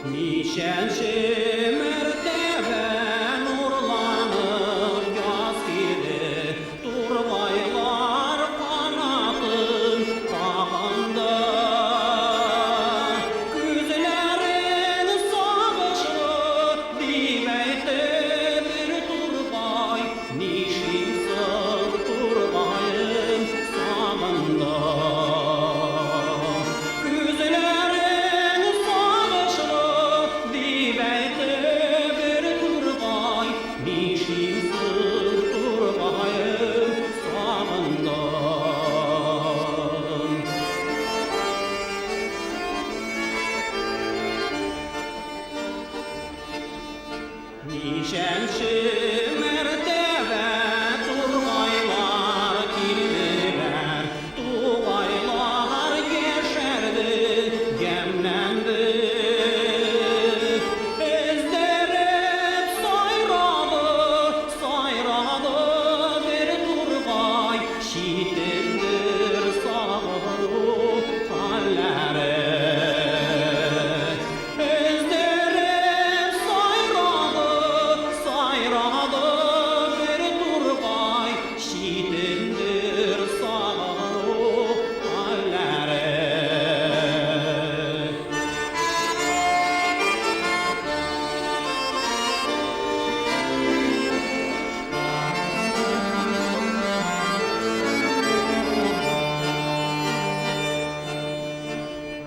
Ничәнче мәртәбә нурланып яз килде, Тургайлар канатын кагынды. Күзләрең сагышлы, дип әйтте бер тургай, Нишлим соң, тургаем, сагындым. Күзләрең сагышлы, дип әйтте бер тургай, Нишлим соң, тургаем, сагындым. Ничәнче мәртәбә тургайлар килделәр, Тугайлар яшәрде, ямьләнде. Өздереп сайрады, сайрады бер тургай, Читендер сагыну хәлләре. Өздереп сайрады, сайрады бер тургай, Читендер сагыну хәлләре.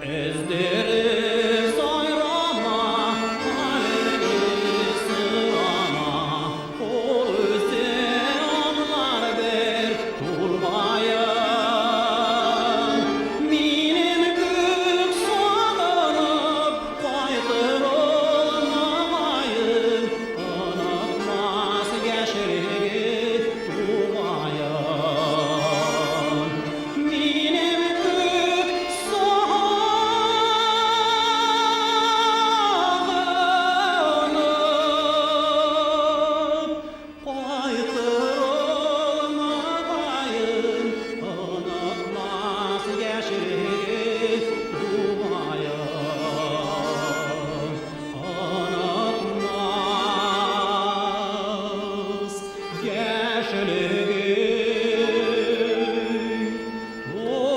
Өздереп сайрама, хәлеңне сорама, Ул үзе аңлар бер тургаем. Минем күк сагынып кайтыр ул мөгаен, Онытмас яшьлеге тугаен. Минем күк сагынып кайтыр ул мөгаен, Онытмас яшьлеге тугаен. Онытмас яшьлеге тугаен.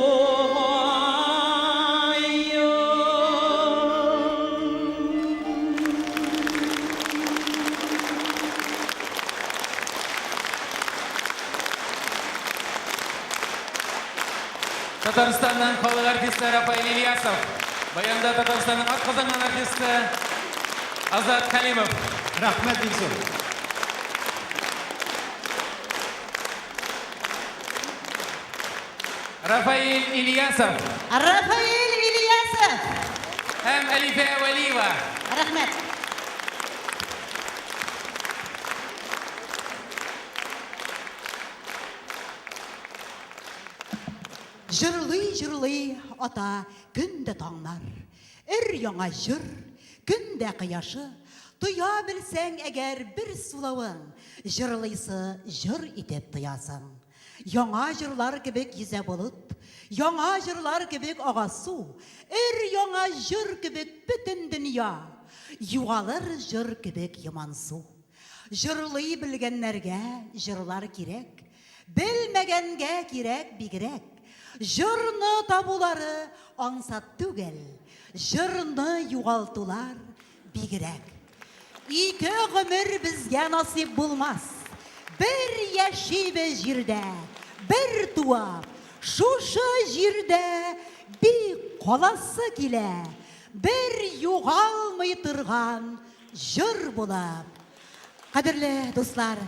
Татарстанның халык артисты Рафаэль Ильясов. Баянда Татарстанның атказанган артисты Азат Хәлимов. Рәхмәт, Илсур. Рафаэль Ильясов Рафаэль Ильясов! һәм Әлифә Вәлиева. Рәхмәт. Җырлый-җырлый ата көн дә таңнар. Өр-яңа җыр, көн дә кояшы. Тоя белсәң әгәр бер сулавың, җырлыйсы җыр итеп тоясың. Яңа җырлар кебек йөзә болыт, яңа җырлар кебек ага су, өр-яңа җыр кебек бөтен дөнья, югалыр җыр кебек ямансу. Җырлый белгәннәргә җырлар кирәк, белмәгәнгә кирәк бигрәк. Җырны табулары ансат түгел, җырны югалтулар бигрәк. Ике гомер безгә насыйп булмас. Бер яшибез җирдә, бер туа. Шушы җирдә бик каласы килә. Бер югалмый торган җыр булып. Кадерле дуслар,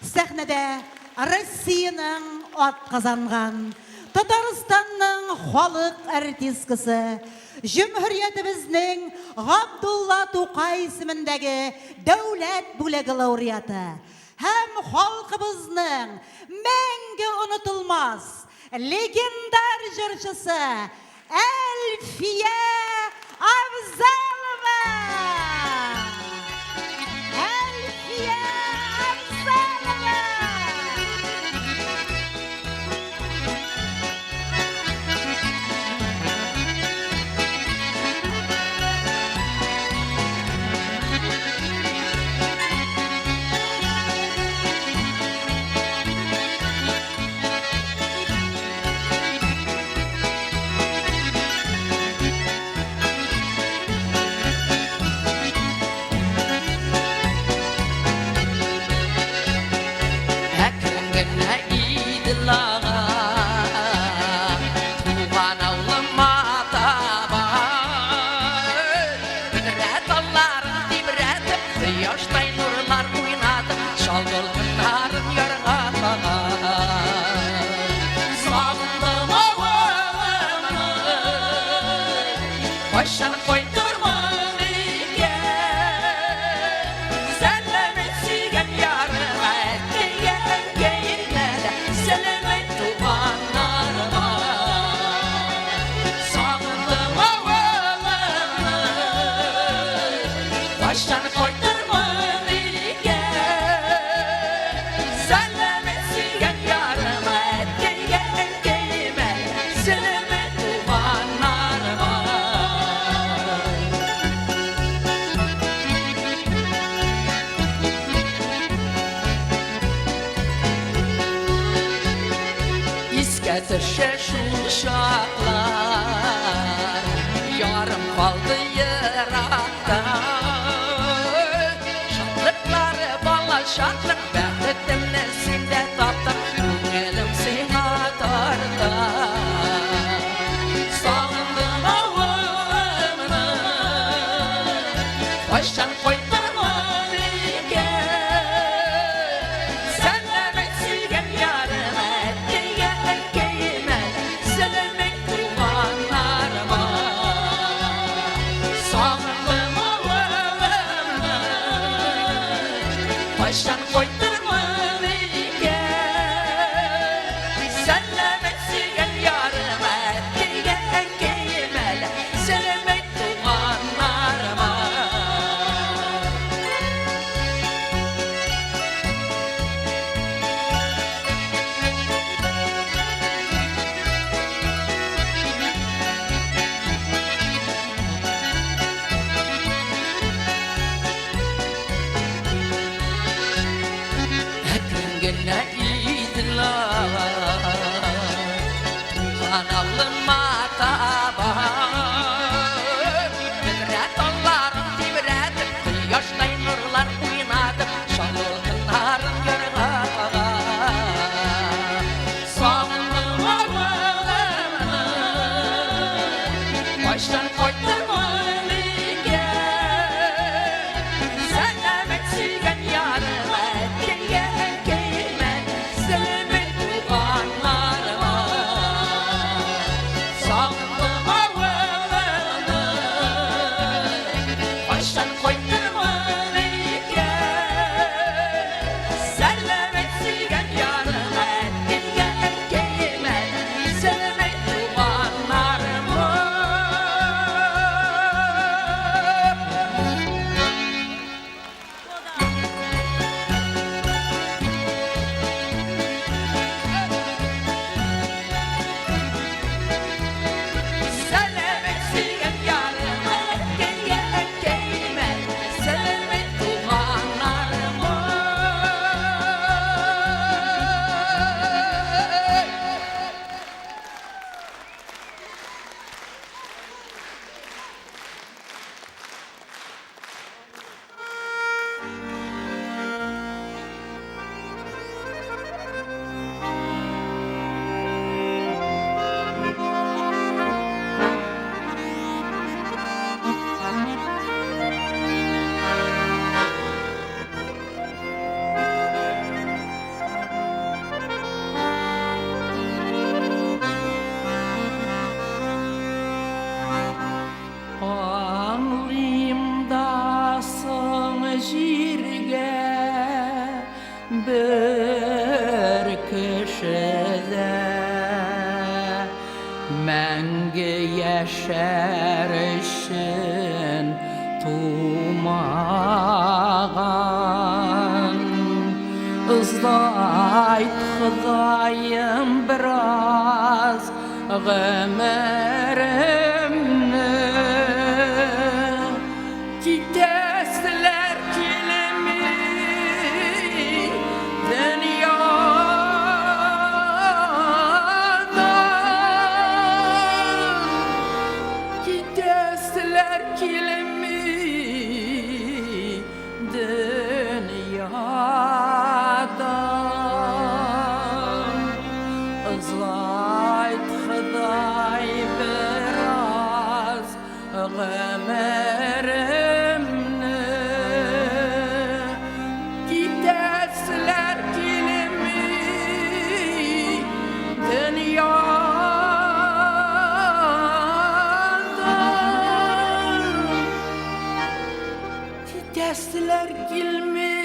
сәхнәдә Россиянең атказанган, Татарстанның халык артисткасы, җөмһүриятебезнең Габдулла Тукай исемендәге дәүләт бүләге лауреаты һәм халкыбызның мәңге онытылмас легендар җырчысы Әлфия Авзалова! Әлфия Авзалова! Кайчан кайтырмын өйгә? Сәлам әйт сөйгән ярыма, әткәйгә, әнкәемә, сәлам әйт туганнарыма. Искә төшә шул чаклар, Ярым калды еракта. Шатлыклары бала чакның, Бәхетемне синдә таптым, Күңелем сиңа тарта. Сагындым авылымны, Кайчан кайтырмын өйгә? Сәлам әйт сөйгән ярыма, әткәйгә, әнкәемә, сәлам әйт туганнарыма. Сагындым авылымны, кайчан кайтырмын өйгә? Сәлам әйт сөйгән ярыма, әткәйгә, әнкәемә, сәлам әйт туганнарыма. Әкрен генә Идел ага, Туган авылыма таба. Бөдрә талларын тибрәтеп, Кояштай нурлар уйнатып, Шалкыннарын ярга кага. Сагындым авылымны, Кайчан кайтырмын өйгә? Сәлам әйт сөйгән ярыма, әткәйгә, әнкәемә, сәлам әйт туганнарыма. Сагындым авылымны, кайчан кайтырмын өйгә? Сәлам әйт сөйгән ярыма, әткәйгә, әнкәемә, сәлам әйт туганнарыма. Сәлам әйт сөйгән ярыма, әткәйгә, әнкәемә, сәлам әйт туганнарыма. Аңлыйм да соң җиргә бер кеше дә мәңге яшәр өчен тумаган. Озайт, Ходаем, бераз гомеремне. Китәселәр килми дөньядан. Китәселәр килми дөньядан. Озайт, Ходай, бераз гомеремне. Китәселәр килми дөньядан. Китәселәр килми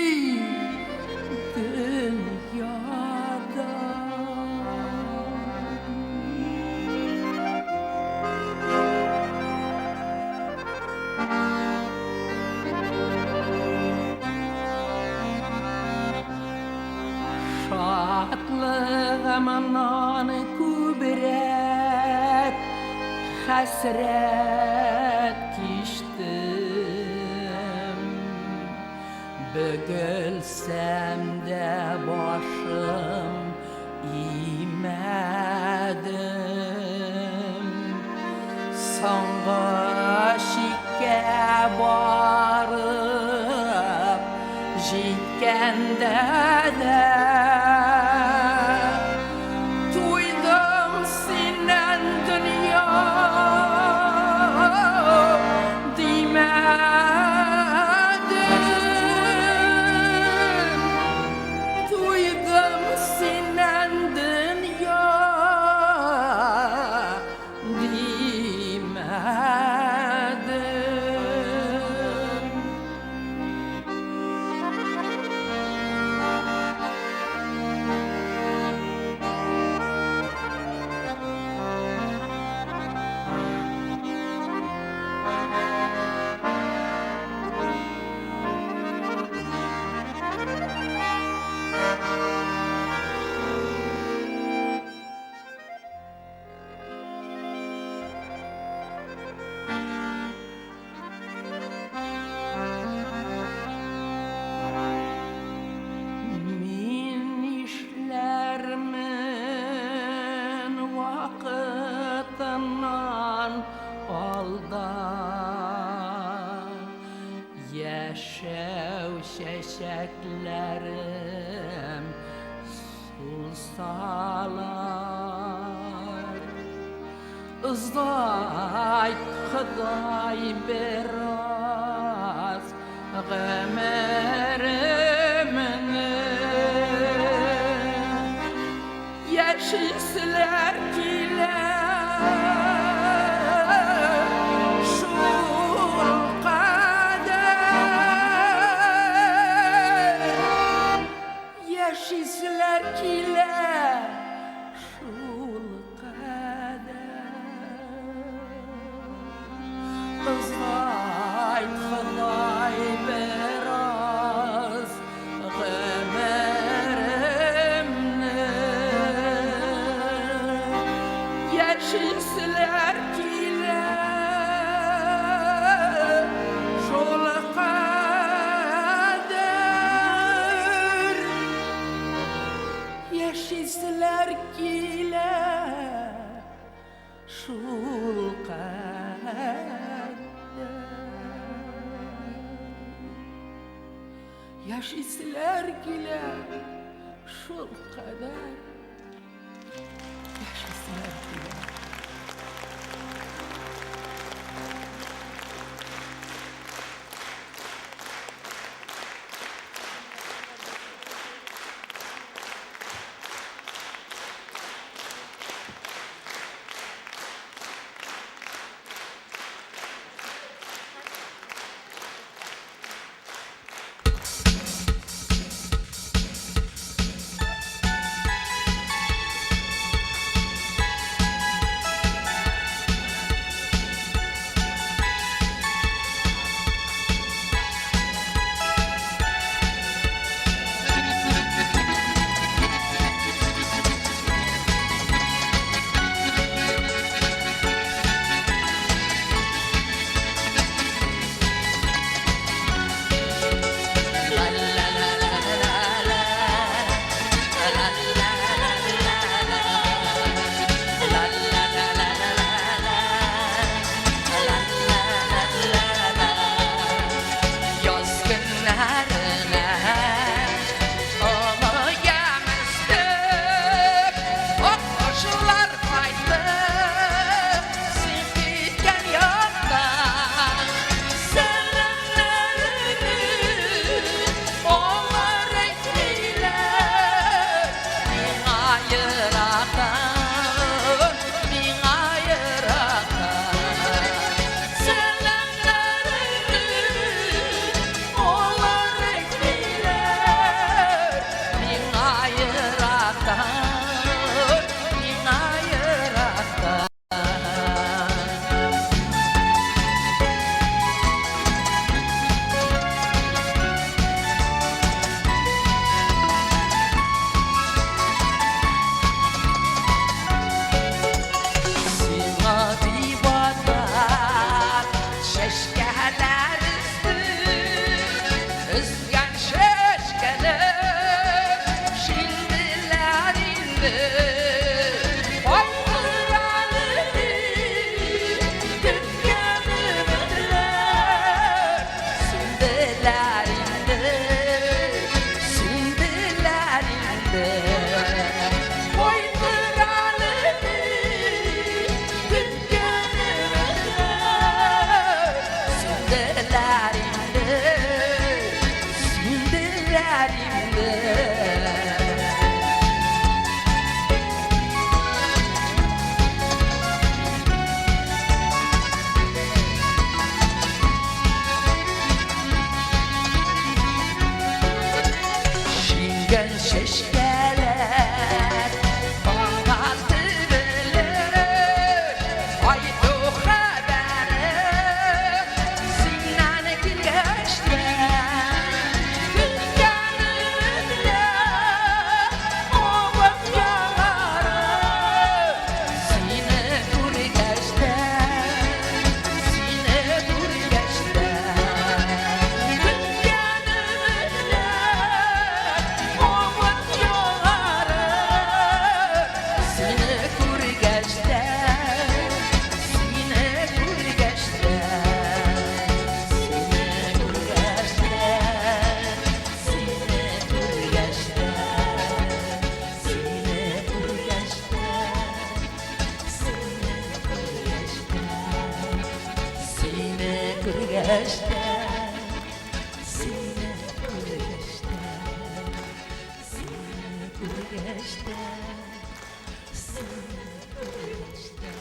дөньядан. Гамнан күбрәк хәсрәт кичтем. Бөгелсәм дә башым имәдем. Соңгы чиккә барып җиткәндә дә туйдым синнән, дөнья, димәдем. Туйдым синнән, дөнья, димәдем. Мин нишләрмен вакытыннан алда? Яшәү чәчәкләрем сулсалар. Озайт, Ходай, бераз гомеремне. Яшиселәр килә шул кадәр. Яшиселәр килә шул кадәр. Озайт, Ходай, бераз гомеремне. Яшиселәр килә шул кадәр. Яшиселәр килә шул кадәр. Яшиселәр килә шул кадәр. Яшиселәр килә. Сүнделәр инде, сүнделәр инде. Шиңгән чәчкәләр аңа төбелеп, Кайту хәбәре синнән килгәч тә, Көткән өметләр авып яңарып, Сине күргәч тә, сине күргәч тә, Көткән өметләр авып яңарып, Сине күргәч тә, сине күргәч тә, сине күргәч тә, сине күргәч тә, сине күргәч тә, сине күргәч тә, сине күргәч тә, сине күргәч тә, сине күргәч тә, сине күргәч тә.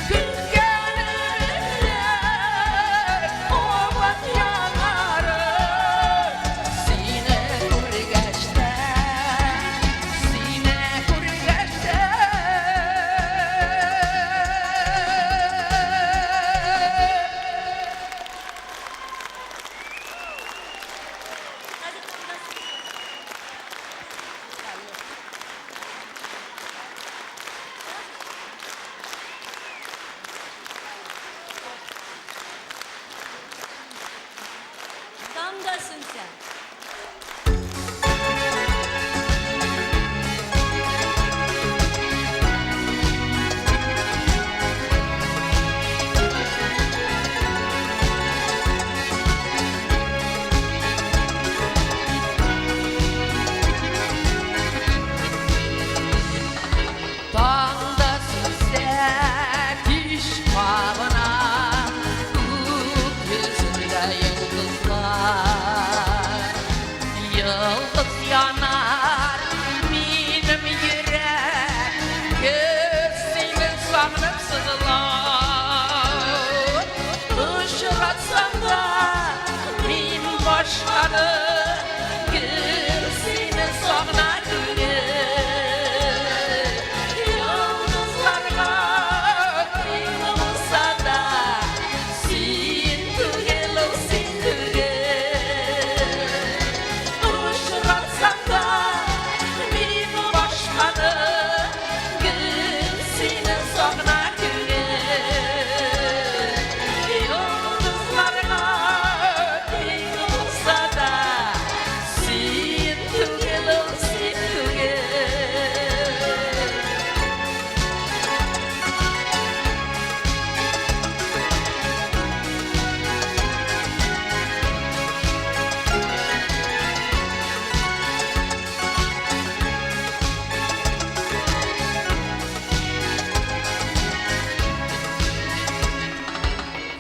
Көткән өметләр авып яңарып, Сине күргәч тә, сине күргәч тә. Таңдасың син. Таңда сүнсә кич кабына, Күк йөзендә йолдызлар. Йолдыз янар минем йөрәк, Гел сине сагынып сызлар. Очратсам да мин башканы, Гел сине сагына күңел. Йолдызларга тиң булса да, Син түгел ул, син түгел. Очратсам да мин башканы, Гел сине сагына күңел. Йолдызларга тиң булса да, Син түгел ул, син түгел.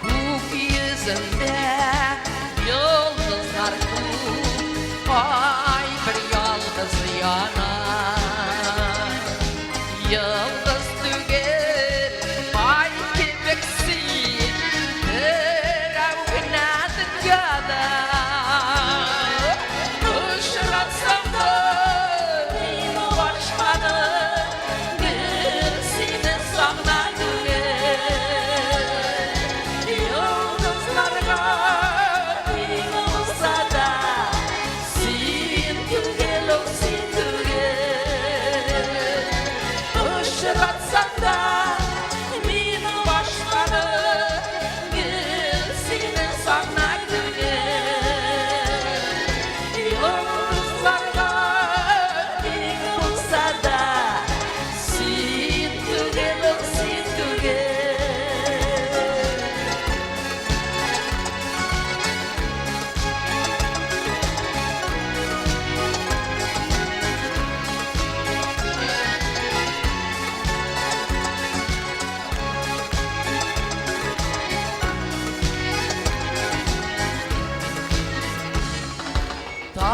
Күк йөзендә йолдызлар күп, Ай бер ялгыз яна. Йолдыз түгел, ай кебек син, Берәү генә дөньяда. Очратсам да мин башканы, Гел сине сагына күңел. Йолдызларга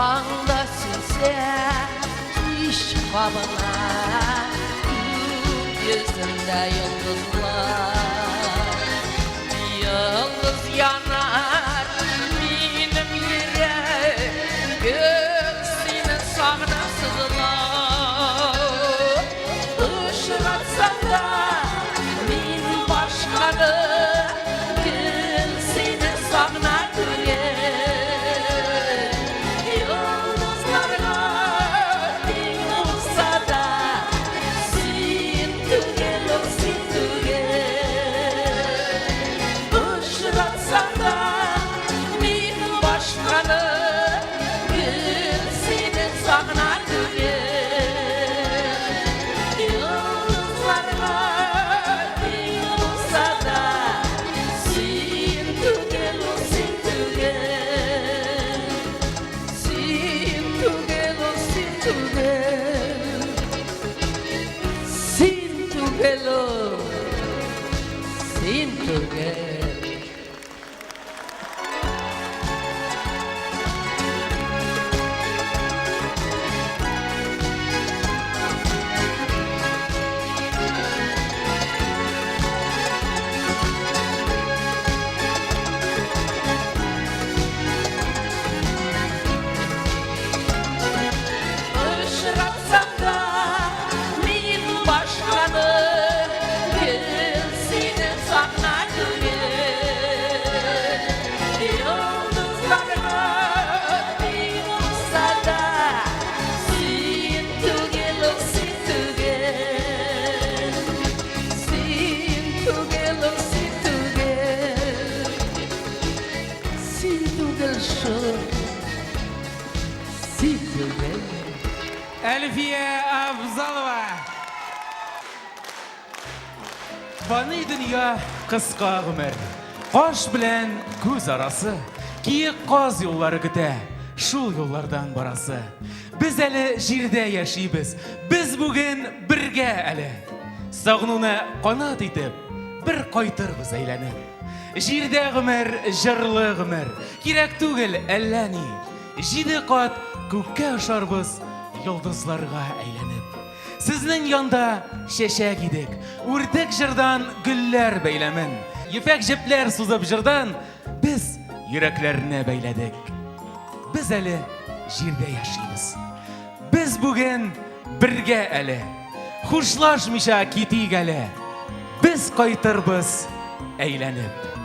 Таң да сүнсә, кич кабына, Күк йөзендә йолдызлар. Йолдыз янар минем йөрәк, Гел сине сагынып сызыла. Очратсам да мин башканы, Гел сине сагына күңел. Йолдызларга тиң булса да, Син түгел ул, син түгел. Очратсам да мин башканы, Гел сине сагына күңел. Йолдызларга тиң булса да, Син түгел ул, син түгел. Син түгел ул, син түгел. Син түгел ул, син түгел. Очратсам да мин башканы, Гел сине сагына күңел. Йолдызларга тиң булса да, Син түгел ул, син түгел. Син түгел ул, син түгел. Син түгел шул, син түгел. Әлфия Абзалова. Фани дөнья кыска гомер. Каш белән күз арасы. Киек каз юллары көтә. Шул юллардан барасы. Без әле җирдә яшибез. Без бүген бергә әле. Сагынуны канат итеп, бер кайтырбыз әйләнеп. Җирдә гомер, җырлы гомер. Кирәк түгел әллә ни. Җиде кат күккә очарбыз, йолдызларга әйләнеп. Сезнең янда чәчәк идек, үрдек җырдан гөлләр бәйләмен. Ефәк җепләр сузып җырдан без йөрәкләрне бәйләдек. Без әле җирдә яшибез. Без бүген бергә әле. Хушлашмыйча китик әле. Без кайтырбыз әйләнеп.